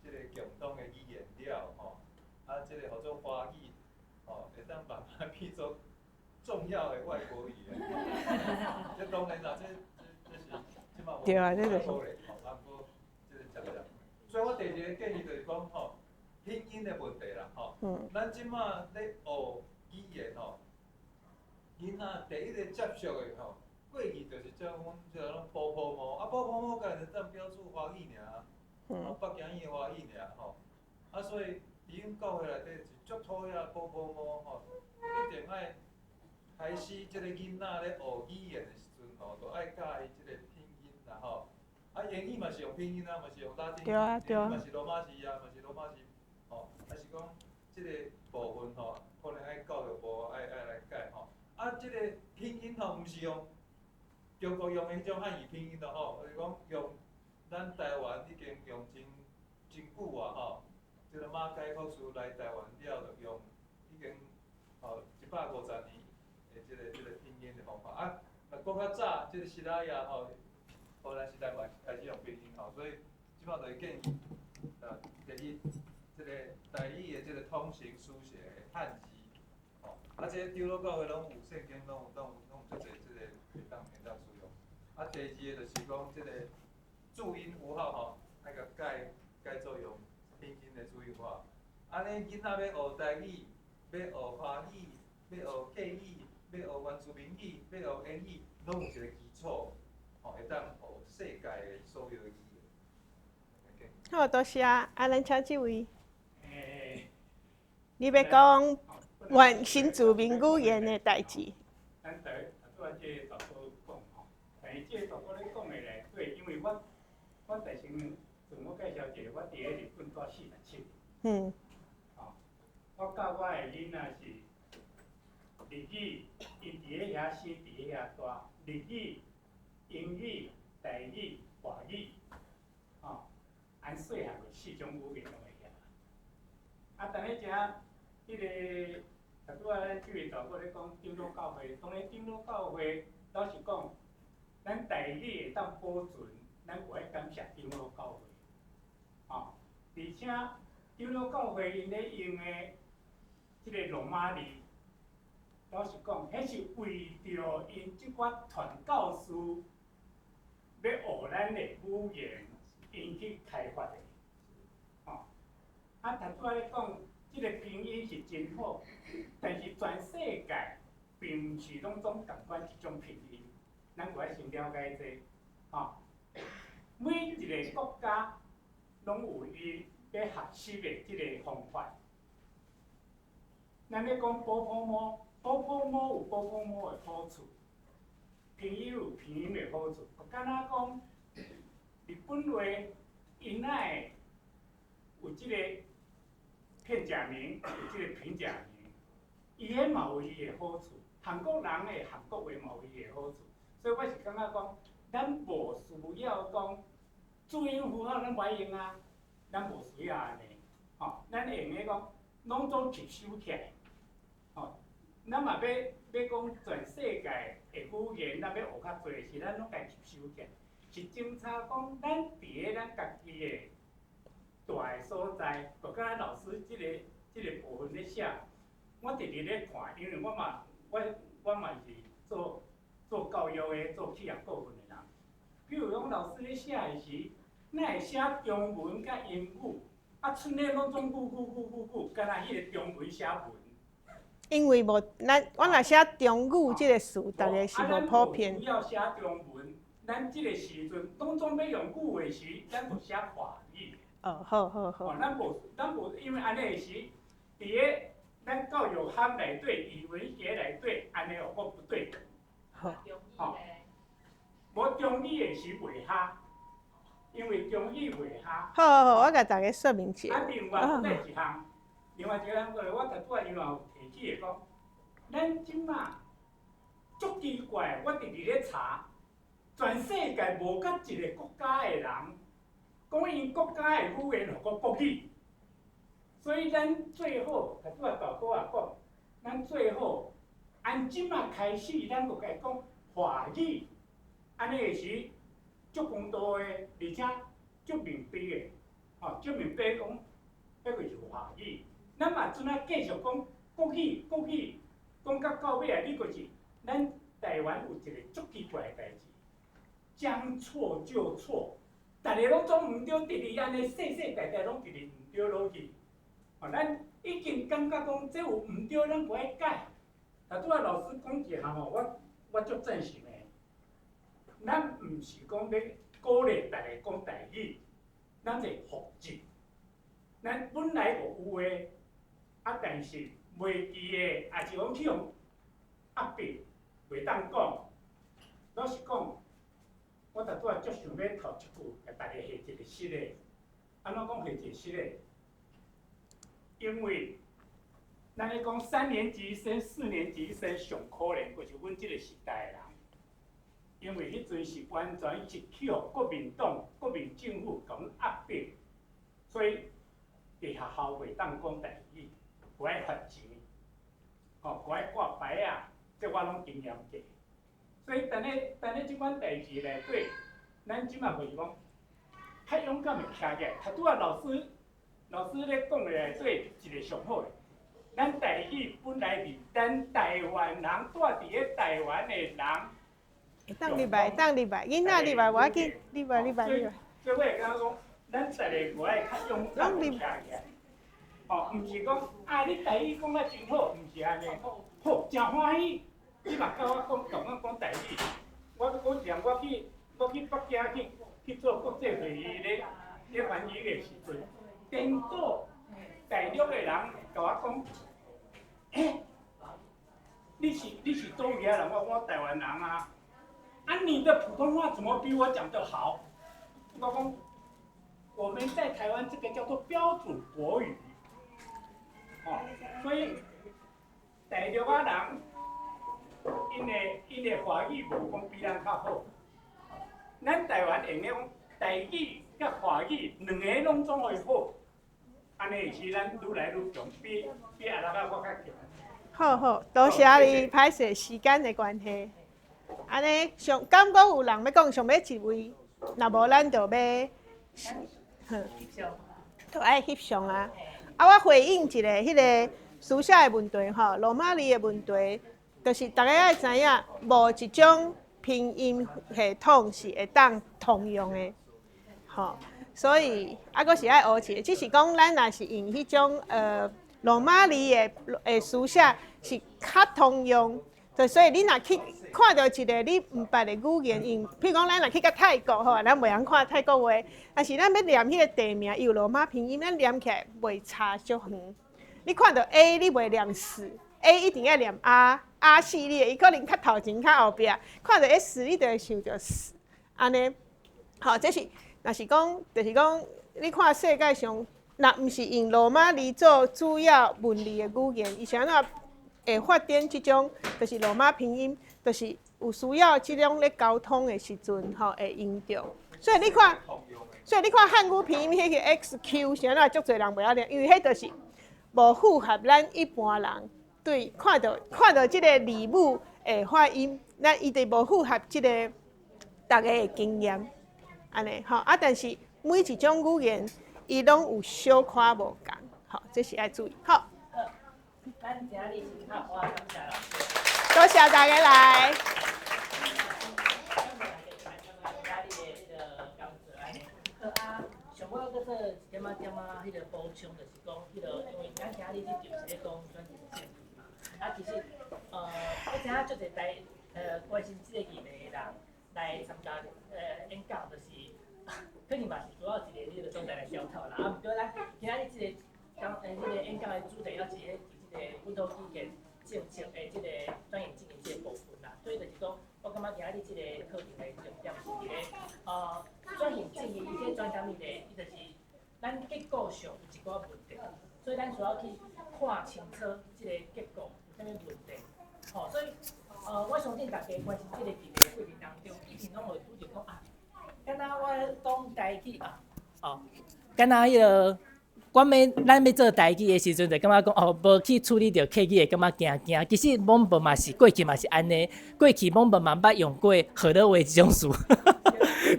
這個共通的語言了吼，啊，這個號做華語吼，會當慢慢變做重要的外國語言。這當然啦，這這這是這擺無對啊，這就是。可能吼，啊，毋過這個漸漸。所以我第二個建議就是講吼，拼音的問題啦吼。咱這擺咧學語言吼，囡仔第一個接觸的吼，過去就是照阮這個攏波波貓，啊波波貓敢會當標註華語爾，啊北京語的華語爾吼，啊所以佇阮教會內底是足討厭波波貓吼，一定愛開始這個囡仔咧學語言的時陣吼，都愛教伊這個拼音啦吼，啊英語嘛是用拼音啊，嘛是用拉丁語，嘛是羅馬字啊，嘛是羅馬字，吼，啊是講這個部分吼，可能愛教育部愛愛來改吼，啊這個拼音吼，毋是用中國用的彼種漢語拼音咯吼，就是講用咱台灣已經用真真久啊吼，這個馬偕博士來台灣了，就用已經吼150年的這個這個拼音的方法啊。若閣較早，這個西拉雅吼，荷蘭時代嘛開始用拼音吼，所以這擺就是建議啊，第一，這個台語的這個通行書寫的漢字，吼，啊，這個長老教會攏有聖經，攏有攏有攏有足濟這個會當會當使用。啊，第二個就是講這個注音符號吼，愛共改改做用拼音的注音符號。按呢囡仔欲學台語，欲學華語，欲學客語，欲學原住民語，欲學英語，攏有一個基礎，吼，會當學世界的所有的語言。好，多謝。啊，咱請這位。你欲講原新住民語言的代誌。咱台拄仔這個大哥講吼，但是這個大哥咧講的內底，因為我我在先自我介紹一下，我佇咧日本住47年。吼，我教我的囡仔是日語，𪜶佇咧遐生，佇咧遐大，日語、英語、台語、華語，吼，按細漢就四種語言攏會曉。啊，但咧遮，彼個頭拄仔咱這位大哥咧講長老教會，當然長老教會老實講，咱台語會當保存，咱有愛感謝長老教會，吼，而且長老教會𪜶咧用的這個羅馬字，老實講，彼是為著𪜶這寡傳教士欲學咱的語言，𪜶去開發的，吼。啊，頭拄仔咧講，這個拼音是真好，但是全世界並毋是攏總仝款一種拼音，咱有愛先了解這個，吼。每一個國家攏有伊欲學習的這個方法。咱咧講波波貓，波波貓有波波貓的好處，拼音有拼音的好處。敢若講日本話，𪜶若會有這個片假名，有這個平假名，伊彼嘛有伊的好處。韓國人的韓國話嘛有伊的好處，所以我是感覺講，咱無需要講注音符號咱無愛用啊，咱無需要按呢，吼，咱會用的講，攏總吸收起來，吼，咱嘛欲欲講全世界的語言，咱欲學較濟，是咱攏共吸收起來，是偵查講咱佇咧咱家己的蹛的所在，就敢若老師這個部分咧寫，我直直咧看，因為我嘛我嘛是做教育的、做企業顧問的人。比如講老師咧寫的時，咱會寫中文佮英語，啊，賰咧攏總語語語語語，敢若彼個中文寫文。因為無咱，我若寫中語這個詞，逐个是無普遍。需要寫中文，咱這個時陣攏總欲用語的時，咱就寫華語。哦，好好好。哦，咱無，因為按呢的時，佇咧咱教育學內底、語文學內底，按呢哦，閣不對。好。吼，無中語的時袂合，因為中語袂合。好好好，我共大家說明一下。啊，另外閣再一項，另外一項過來，我頭拄仔伊嘛有提起的講，咱這馬足奇怪，我直直咧查，全世界無閣一個國家的人講𪜶國家的語言號做國語，所以咱最好，頭拄仔大哥也講，咱最好按這馬開始，咱就共講華語，按呢的時足公道的，而且足明白的，吼，足明白講，彼個是華語。咱嘛陣仔繼續講國語，國語講甲到尾啊，你就是咱台灣有一個足奇怪的代誌，將錯就錯，逐个攏總毋對，直直按呢世世代代攏直直毋對落去。吼，咱已經感覺講這有毋對，咱無愛改。頭拄仔老師講一項吼，我足贊成的。咱毋是講欲鼓勵逐个講台語，咱是復習。咱本來就有的，啊，但是袂記的，抑是講去予壓迫，袂當講。老實講，我頭拄仔足想欲頭一句，共大家下一个失的。按怎講下一個失的？因為咱咧講三年級生、四年級生上可憐，就是阮這个時代的人。因為彼陣是完全是去予國民黨、國民政府共阮壓迫，所以佇學校袂當講台語，閣愛罰錢，吼，閣愛掛牌仔，這我攏經驗過。所以，當咧當咧這款代誌內底，咱這馬就是講，較勇敢的徛起來。頭拄仔老師咧講的內底一个上好的，咱台語本來是咱台灣人蹛佇咧台灣的人。會當入來，當入來，囡仔入來無要緊，入來入來入來。所以我會感覺講，咱逐个閣愛較勇敢的徛起來。吼，毋是講啊，你台語講甲真好，毋是按呢。好，誠歡喜。你嘛佮我講，共我講台語。我講一項，我去北京去做國際會議咧咧翻譯的時陣，顛倒大陸的人共我講，欸，你是佗位的人？我講我台灣人啊。啊，你的普通話怎麼比我講得好？我講，我們在台灣這個叫做標準國語，哦，所以大陸仔人，𪜶的華語無講比咱較好。咱台灣會用講台語佮華語兩个攏總會好，按呢是咱愈來愈強，比阿拉仔閣較強。好好，多謝你，歹勢時間的關係。按呢上敢閣有人欲講上尾一位，若無咱就欲，哼，就愛翕相啊。啊，我回應一下彼个書寫的問題吼，羅馬字的問題，就是逐家愛知影，無一種拼音系統是會當通用的，吼。所以啊，閣是愛學一个，只是講咱若是用彼種羅馬字的書寫是較通用，就所以你若去看著一个你毋捌的語言，用譬如講咱若去到泰國吼，咱袂曉看泰國話，但是咱欲念彼个地名，伊有羅馬拼音，咱念起來袂差足遠。你看著 A，你袂念死，A 一定愛念 R，R 系列，伊可能較頭前較後壁，看著 S，你就會想著死，按呢，吼，這是若是講，就是講，你看世界上，若毋是用羅馬字做主要文字的語言，伊是按怎會發展這種，就是羅馬拼音，就是有需要這種咧溝通的時陣吼會用著。所以你看漢語拼音彼個 X Q 啥物足濟人袂曉念，因為彼就是無符合咱一般人對看著這个字母的發音，咱伊就無符合這个逐家的經驗，按呢吼啊！但是每一種語言，伊攏有小可無仝，吼，這是愛注意。好，咱今日是較我感謝老師。多謝大家來。感謝你的彼个講座按呢。好啊，上尾閣做一點仔點仔彼个補充，就是講彼个，因為咱今日這場是咧講轉型正義嘛。啊，其實，我知影足濟台關心這个議題的人來參加演講，就是可能嘛是主要一个彼个所在來消透啦。啊，毋過咱今仔日這个講這个演講的主題，抑是咧佇這个本土語言政策的這个轉型正義這个部分啦。所以就是講，我感覺今仔日這个課程的重點是佇咧，轉型正義伊這轉啥物咧？伊就是咱結構上有一寡問題，所以咱需要去看清楚這个結構有啥物問題。吼，所以我相信大家關心這个議題的過程當中，一定攏會拄著講啊，敢若我講台語啊，哦，敢若彼个。我欲咱欲做台語的時陣，就感覺講哦，無去處理著客語會感覺驚驚。其實罔無嘛是過去嘛是按呢，過去罔無嘛捌用過河洛話這種詞，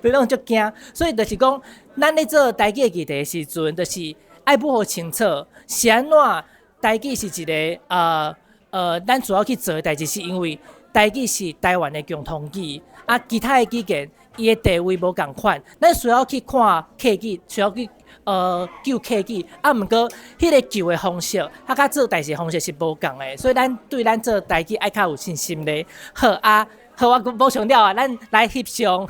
就攏足驚。所以就是講，咱咧做台語的議題的時陣，就是愛摸予清楚，是按怎台語是一个咱主要去做的代誌，是因為台語是台灣的共通語，啊，其他的語言伊的地位無仝款，咱需要去看客語，需要去救客語，啊，毋過彼个救的方式，啊，佮做代誌方式是無仝的，所以咱對咱做台語愛較有信心咧。好啊，好，我閣補充了啊，咱來翕相。